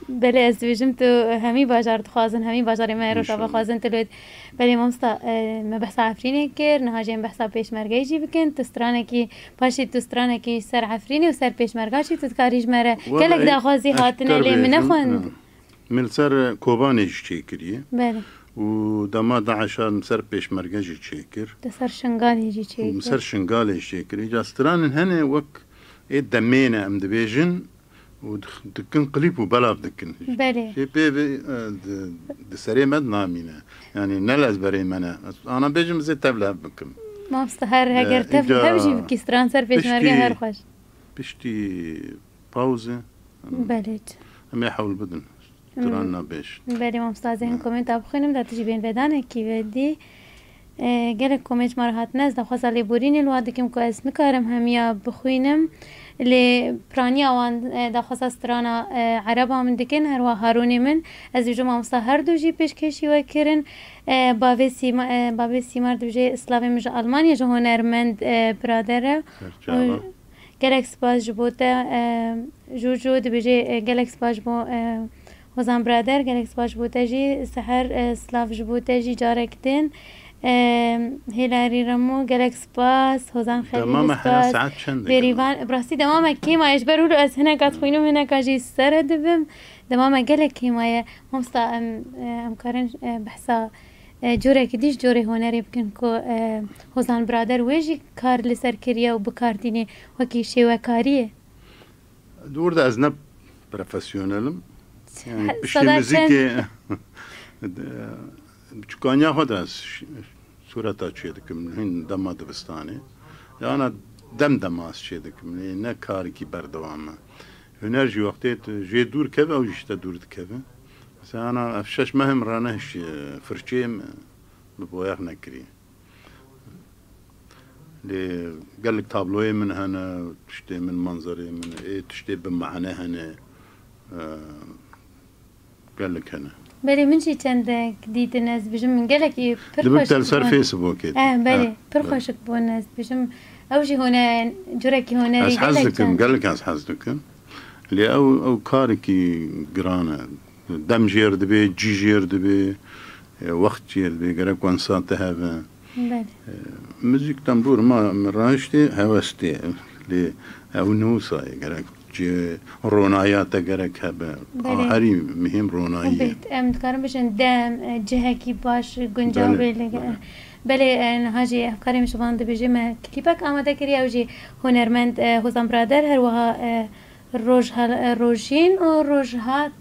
Belê, ez dibêjim tu hemî bajar dixwazin, hemî bajarê me Rojava Înşallah. xwazin tu lê. Belê mamosta, e, me behsa Efrînê kir, niha jê em behsa pêşmergeyê jî bikin. Tu stranekî, paşê tu stranekî ser Efrînê û ser pêşmerga jî tu dikarî ji me re. Wele gelek daxwazî hatine lê min nexwend. Min li ser Kobanê jî çêkiriye. Belê. Û dema DAIŞ'a min ser Pêşmerge jî çêkir. Te ser Şingalê jî çêkir. Û min ser Şingalê jî çêkir. Îca stranin hene wek ê demê ne em dibêjin, û dix-, dikin klîp û belav dikin. Belê. Jê pê vê, e, di, di serê me de namîne. Yanî ne li ezberê me ne. Ez ana bêjim zê tev li hev bikim. Mamosta her E, heger tev li hev jî îca bikî, stran ser pêşmerge piştî, her xweş. Piştî pawzê, em, Belê. Em ê hewl bidin. Em, Stran nabêj. Belê mamosta, ez ê hin Ne. komenta bixwînim, da tu jî bên vedanekî vedî. E, gelek komêc me re hatine, ez daxwaza lêborînê li wan dikim ku ez nikarim hemiya bixwînim. Lê piraniya wan, e, daxwaza strana, e, ereba min dikin, herwa Harûnê min. Ez dibêjim mamosta her du jî pêşkêşî we kirin. E, bavê Sîma-, e, bavê Sîmar dibêje, slavê min ji Almanya, ji hunermend, e, birader e. Serçava. Û gelek spas ji bo te, e, Jojo dibêje, e, gelek spas ji bo, e, Hozan birader, gelek spas ji bo te jî. Seher, e, slav ji bo te jî carek din. E, Hêlarî Remo, gelek spas. Hozan Xelîlî, Dema me heya spas. Saet çend e Bêrîvan, bi rastî dema me kêm e, ji ber wilo ez hinek dixwînim, hineka jî sere dibim. Dema me gelek kêm e. Mamosta, em, e, em karin, e, behsa, e, corekî dî ji corê hunerê bikin ku, e, Hozan birader wê jî kar li ser kiriye û bi kar tînê wekî şêwekariyê. Di wir de ez ne profesyonel im. Yanî piştî Sada çend? Muzîkê biçûkaniya xwe de ez ş-, sureta çêdikim, hin dema dibistanê. Yana dem dema ez çêdikim, lê ne karekî berdewam e. Huner jî wextê tu jê dûr keve, ew jî ji te dûr dikeve. Mesela ana ev şeş meh im ranehişiye, firçeyê min bi boyax nekiriye. Lê gelek tabloyê min hene, tiştê min, manzerê min, ê tiştê bi mane hene, e, gelek hene. Belê, min jî çendek dîtin, ez dibêjim, min gelekî pir Dibik xweşik te li ser bûn. Facebookê. Eh, belê, Eh, pir belê. Xweşik bûn, ez dibêjim, ew jî hone-, curekî hunerî Ez hez gelek dikim, çend. Gelek ez hez dikim. Lê ew, ew karekî giran e. Dem jêr dibe, cî jêr dibe, e, wext jêr dibe, gerek wensa te hebe. Belê. E, muzîk tembûr ma min rahiştê, hewes tê. Lê ew ne wisa ye, gerek cê, ronaya te gerek hebe. Belê. A, herî muhîm ronayî ye. Elbet, em dikarin bêjin dem, e, cihekî baş, guncav Belê, bê lê. Belê. Belê, e, niha jî hevkarê min ji van dibêje me klîpek amade kiriye, ew jî hunermend, e, Hozan Birader, her wiha, e, Rojhal-, Rojîn û Rojhat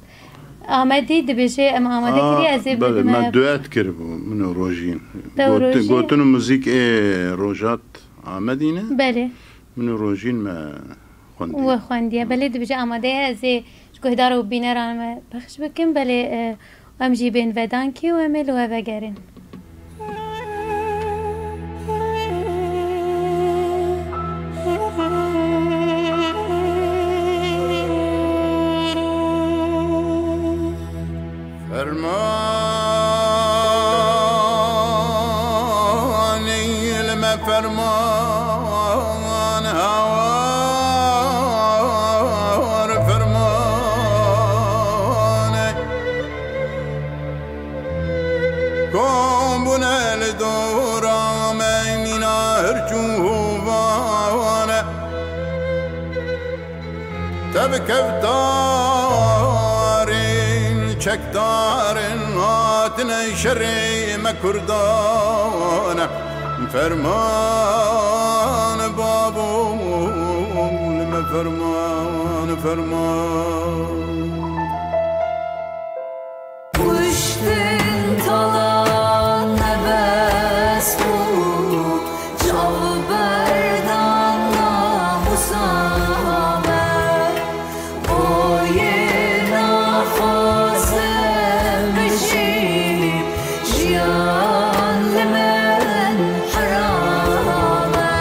Amedî dibêje, em amade A, kiriye, ez ê belê, bidime. Me duet kiribû, min û Rojîn. Te û Got-, Rojîn? Gotin û muzîk ê Rojhat Amedî ne? Belê. Min û Rojîn me xwendiye. We xwendiye. Belê dibêje amade ye, ez ê ji guhdar û bîneran me pexş bikim. Belê, e, Em jî bên vedankî û em ê li we vegerin. Fermanê li me ferman hawar fermanê. Kom bûne li dora me mîna hirç û hovane. Tev kevdarên çekdarên hatine şerê me Kurdan. Ferman babo li me ferman, ferman. Kuştin talan nebes bû, çav berdan namusa me. Boyê naxwazim bijîm, jiyan li min heram e.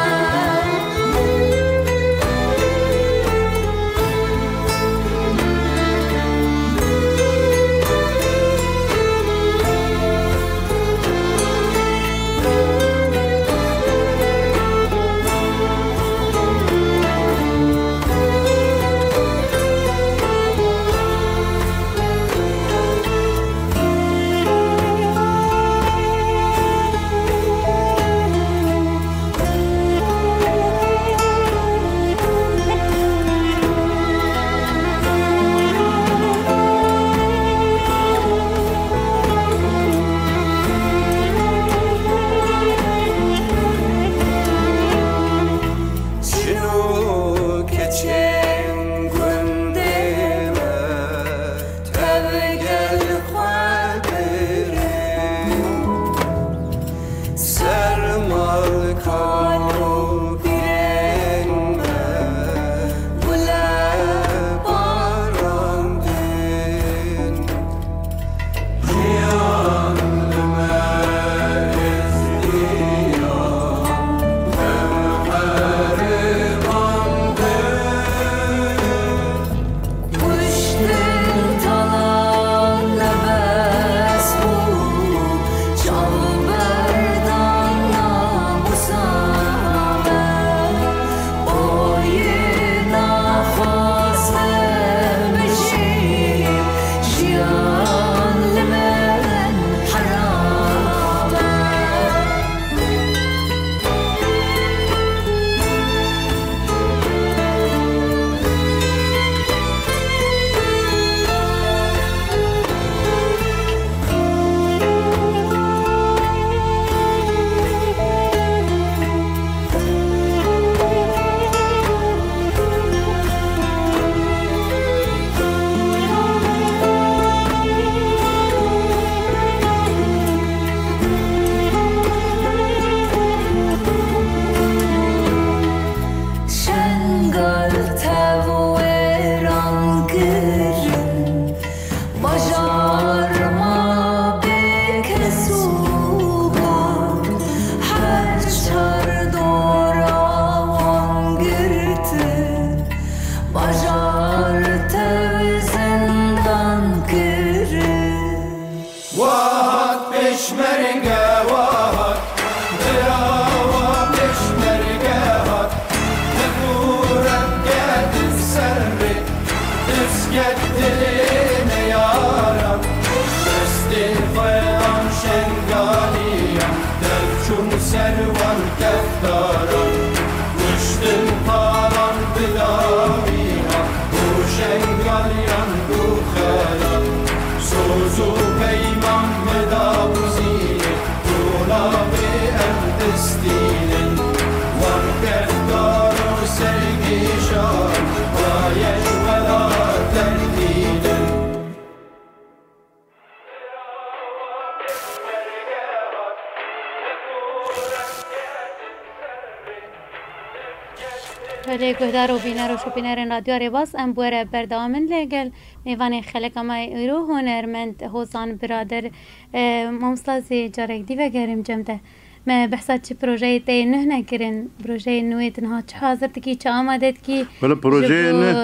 Belê guhdar û bîner û şopînerên Radyo Rêbas, em bi we re berdewam in lê gel mêvanê xeleka me yê îro hunermend Hozan Birader, e, mamosta zê carek dî vegerim cem te. Me behsa çi projeyê te yê nuh nekirin? Projeyê nû yê tu niha çi hazir dikî, çi amade dikî Wele ji projeyê bo nuh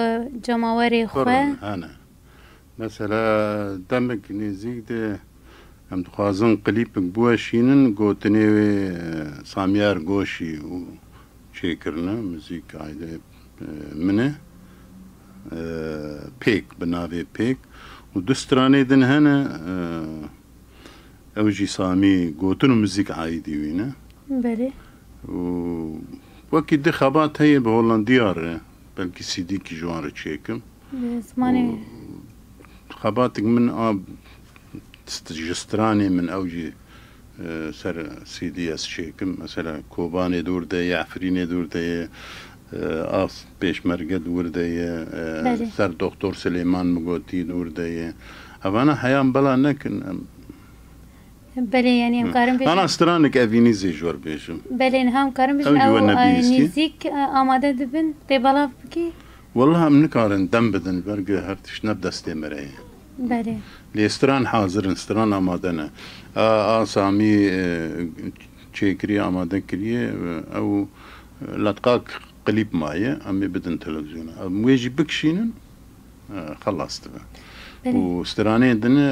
cemawerê xwe? Pir in, hene. Mesela demek nêzîk de em dixwazin klîpek biweşînin, gotinê wê, e, Samiyar Goşî û çêkirine, muzîk aîdê, e, min e, e, Pêk, bi navê Pêk û du stranê din hene, e, ew jî Samî gotin û muzîk aîdî wî ne. Belê. Û wekî di xebat heye bi Hollandiya re, belkî C D'kî ji wan re çêkim. Bi zimanê Û xebatik min a st-, ji stranê min ew jî, e, ser C D ez çêkim. Mesela Kobanê dûr de ye, Efrînê dûr de ye, e, a Pêşmerge dûr de ye, e, Belê. Ser Doktor Silêman Migotî dûr de ye. Evana heyan bela nekin. Em Belê, yanî em karin bêjin. Ana stranik evînî zê ji we bêjim. Belê, niha em karin bêjin Ew jî ew, we e, nebihîstiye. Nêzîk, e, amade dibin, tê belav bikî? Wallahî em nikarin dem bidin, ber ku her tişt ne bi destê me re ye. Belê. Lê stran hazir in, stran amade ne. A, a Samî, e, çêkiriye, amade kiriye, e, ew, e, letqak klîp maye, em ê bidin televîzyona. Em wê jî bikişînin, e, xelas dibe. Belê. Û stranê din e,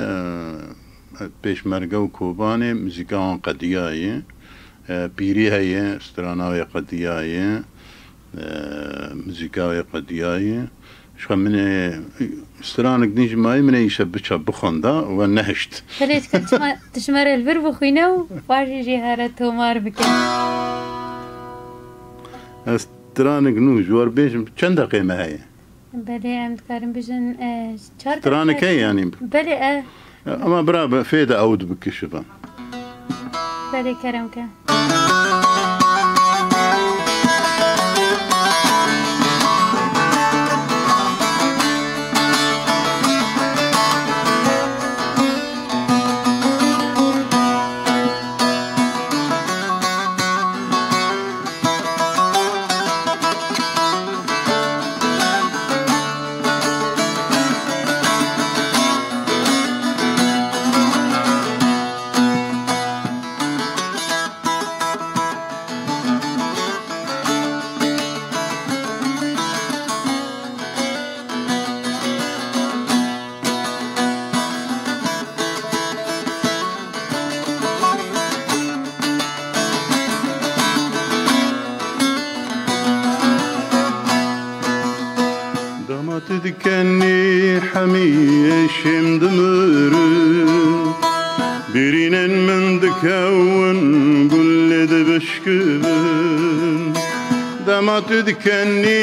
e, Pêşmerge û Kobanê muzîka wan qediyaye. E, Pîrî heye, strana wê qediyaye. E, muzîka wê qediyaye. Ji xwe min ê stranek din jî mayî, min ê îşev biça bixwenda, we nehişt. Belê, dikare çima tu ji me re li vir bixwîne û paşê jî here tomar bike. Ez stranek nû ji we re bêjim, çend deqê me heye? Belê, em dikarin bijin, e, çar Stranek deqiqe heye yanî? Belê, e. Ama bira be, fê de ew dibikişibe. Belê, kerem ke. Dema tu dikenî hemî êşêm dimirin, bîrînên min dikewin gulê dibişkivin. Dema tu dikenî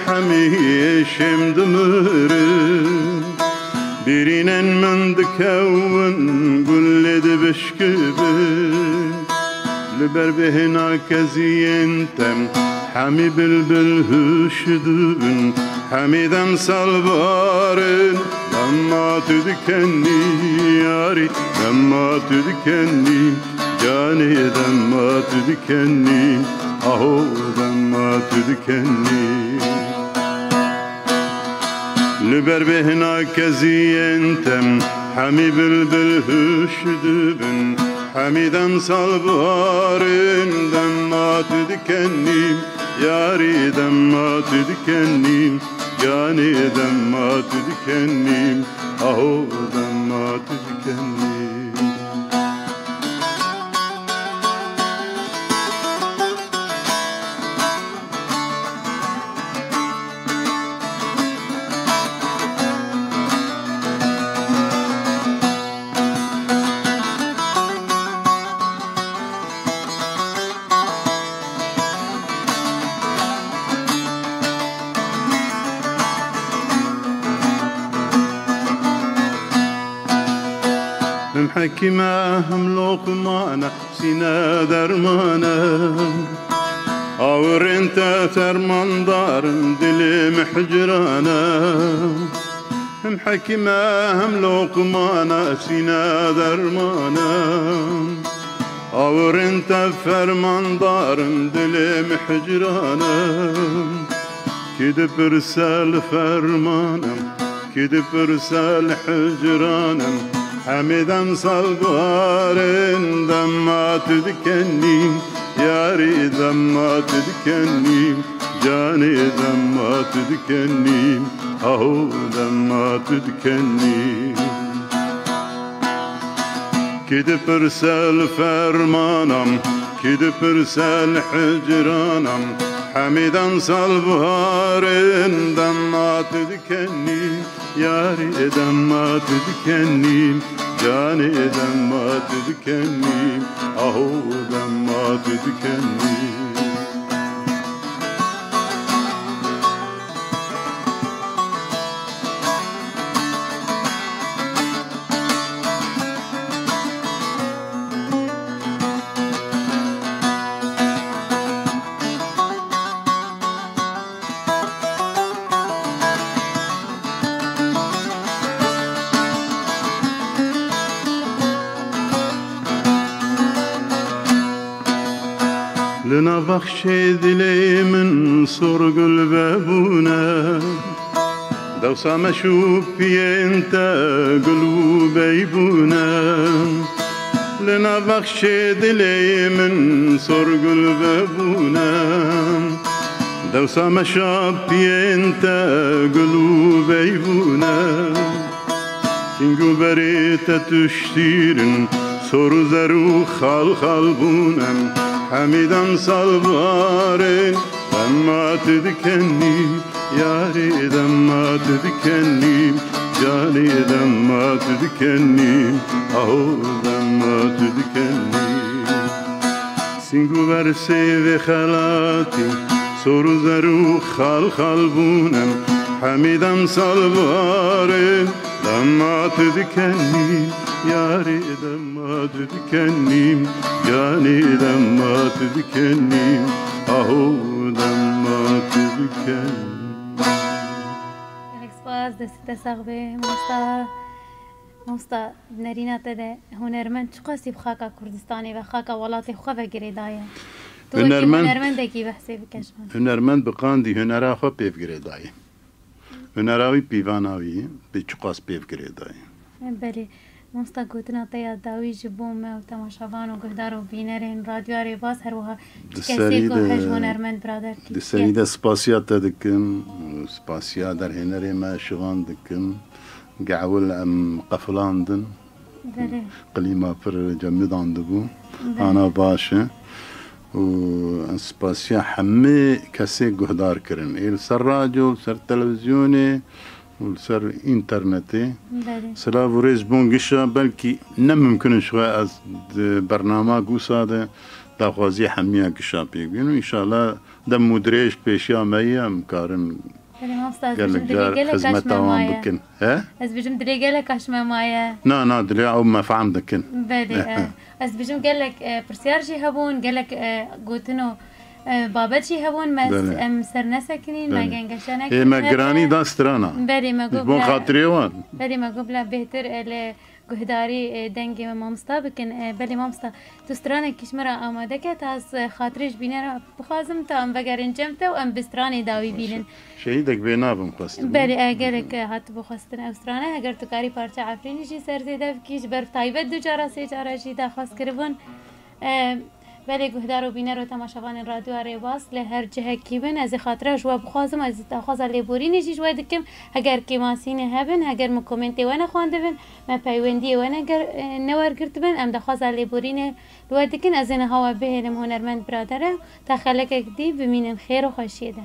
hemî êşêm dimirin, bîrînên min dikewin gulê dibişkivin. Li ber bêhna keziyên te hemî bilbil hûş dibin, hemî dem salbarin. Dema tu dikenî yarî, dema tu dikenî canê, dema tu dikenî aho, dema tu dikenî. Li ber bêhna keziyên te hemî bilbil hûş dibin, hemî dem salbarin. Dema tu dikenî yarî, dema tu dikenî canê, dema tu dikenî aho, dema tu dikenî. Him hekîm e, him loqman e, sîne derman e. Awirên te fermandar in, dilê min hicran e. Him hekîm e, him loqman e, sîne derman e. Awirên te fermandar in, dilê min hicran e. Kî dipirse li fermanim, kî dipirse li hicranim, hemî dem salbarin dema tu dikenî, yarî dema tu dikenî, canê dema tu dikenî, aho dema tu dikenî. Kî dipirse li fermanim, kî dipirse li hicranim, hemî dem salbarin dema tu dikenî, yarê dema tu dikenî, canê dema tu dikenî, aho dema tu dikenî. Li nav bexçê dilê min sor gul vebûne. Dewsa meş û piyên te gul û bey bûne. Li nav bexçê dilê min sor gul vebûne. Dewsa meşa piyên te gul û bey bûne. Sîng û berê te tuştîrin, sor û zer û xal xal bûne. Hemî dem salbarin, dema tu dikenî, yarê dema tu dikenî, canê dema tu dikenî, aho dema tu dikenî. Sîng û bersê vê xelatî, sor û zer û xal xal bûne. Hemî dem salbarin, dema tu dikenî, yarê dema tu dikenî, canê dema tu dikenî, aho dema tu dikenî. Gelek spas, destê te sax be, mamosta. Mamosta, di nerîna te de hunermend çiqasî bi xaka Kurdistanê ve, xaka welatê xwe ve girêdaye? Tu wekî Hunermend, hunermendekî behsê bike ji min. Hunermend bi qandî hunera xwe pê bi girêdayê. Hunera wî pîvana wî ye, pê çiqas pê bi girêdayê. Belê. Mamosta, gotina te ya dawî ji bo me û temaşevan û guhdar û bînerên Radyoya Rêbaz, her wiha Di kesê serî ku de, hej hunermend birader kî di diye. Serî de spasiya te dikim û spasiya derhênerê me Şivan dikim. Gehwil em qefilandin. Belê. Klîma pir cemidandibû. Belê. Ana baş e. Û spasiya hemî kesê guhdar kirin. Ê li ser radyo, li ser televîzyonê û li ser înternetê. Belê. Silav û rêz bon gişa, belkî ne mimkun in ji xwe ez di bernama Gusa de daxwaziya hemiya gişa pêk bîn û înşallah dem û dirêj pêşiya me ye, em karin Belê, mamosta, ez gelek bêjim dilê car gelek xizmeta wan bikin. He? Ez bêjim dilê gelek me maye. Na, na, dilê ew me fehm dikin. Belê, He, e, he. Ez bêjim gelek, e, pirsyar jî hebûn, gelek, e, gotin û, e, babet jî hebûn, me Belê. Em ser nesekinîn, me Belê. Gengeşe nekin. Ê, me giranî da strana. Belê, me Ji got bo bila xatirê wan. Belê, me got bila bêhtir, e, li guhdarî, e, dengê me mamosta bikin. E, belê mamosta, tu stranekî ji me re amade ke, ta ez, e, xatirê ji bînera bixwazim, ta em vegerin cem te û em bi stranê dawî bînin. Şehîdek bê navim xwestin. Belê, e, gelek, e, hatibû xwestin ew strane. Heger tu karî parça Efrînî jî ser zêde bikî, ji ber taybet du cara, sê cara jî daxwaz kiribûn. E, belê guhdar û bîner û temaşevanên Radyoya Rêbaz li her cihekî bin, ez ê xatira ji we bixwazim, ez daxwaza lêborînê jî ji we dikim. Heger kêmasînê hebin, heger min komentê we nexwandibin, me peywendiyê we neger-, e, newergirtibin, em daxwaza lêborînê li we dikin. Ez ê niha we bihêlim hunermend biradere, ta xelekek dî bimînin xêr û xweşiyê de.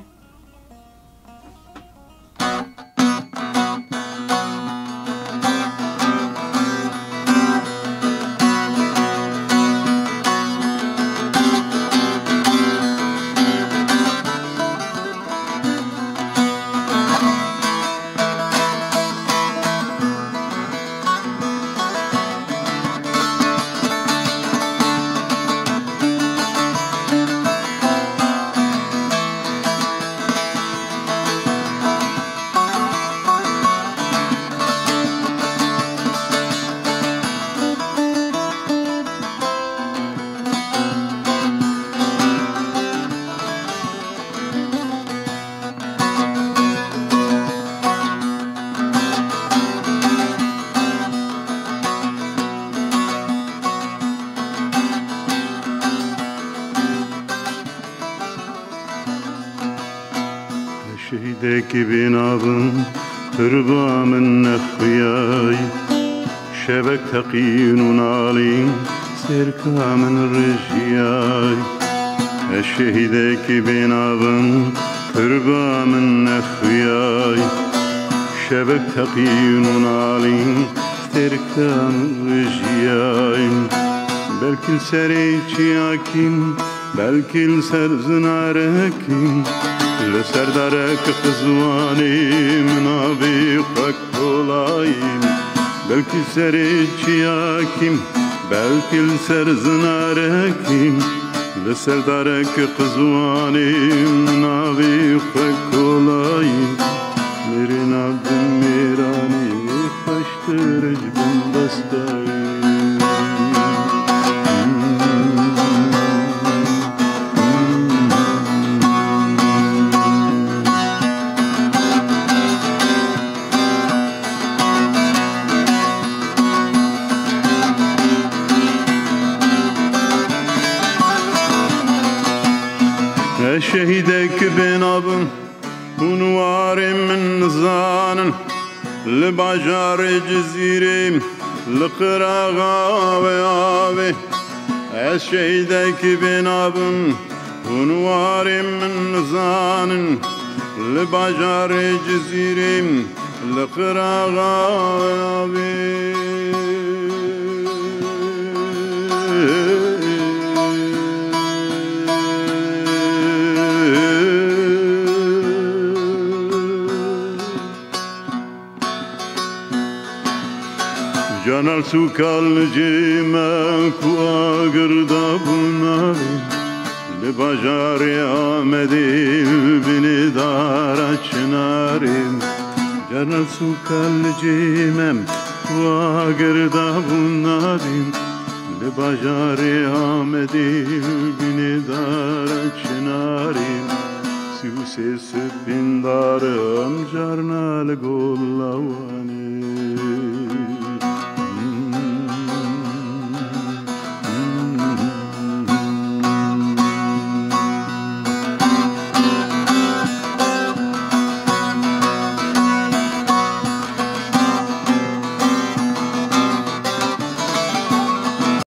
Êkî bênavim qurba min nexuyay, şevek teqîn û nalîn, sêrka min rijiyay. Ez şehîdekî bênavim qurba min nexuyay, şevek teqîn û nalîn, sêrka min rijiyay. Belkî li serê çiyakî, belkî li ser zinarekî, li ser darek qizwanî min navê xwe kolayî. Belkî serê çiyakî, belkî li ser zinarekî, li ser darek qizwanî min navê xwe kolayî. Mêrê nav di mêranê xweştir ji bin destayê. Ez şehîdek bênav im, hûn warê min nizanin. Li bajarê Cizîrê, li qiraxa wê avê, ez şehîdekî bênav im, hûn warê min nizanin. Li bajarê Cizîrê, li qiraxa wê avê. Canal Sukal cê me ku agir dabû navê, li bajarê Amedê li binê dara çinarê. Canal Sukal cê me ku agir dabû navê, li bajarê Amedê li binê dara çinarê. Sî û sê spîndar em carna li gor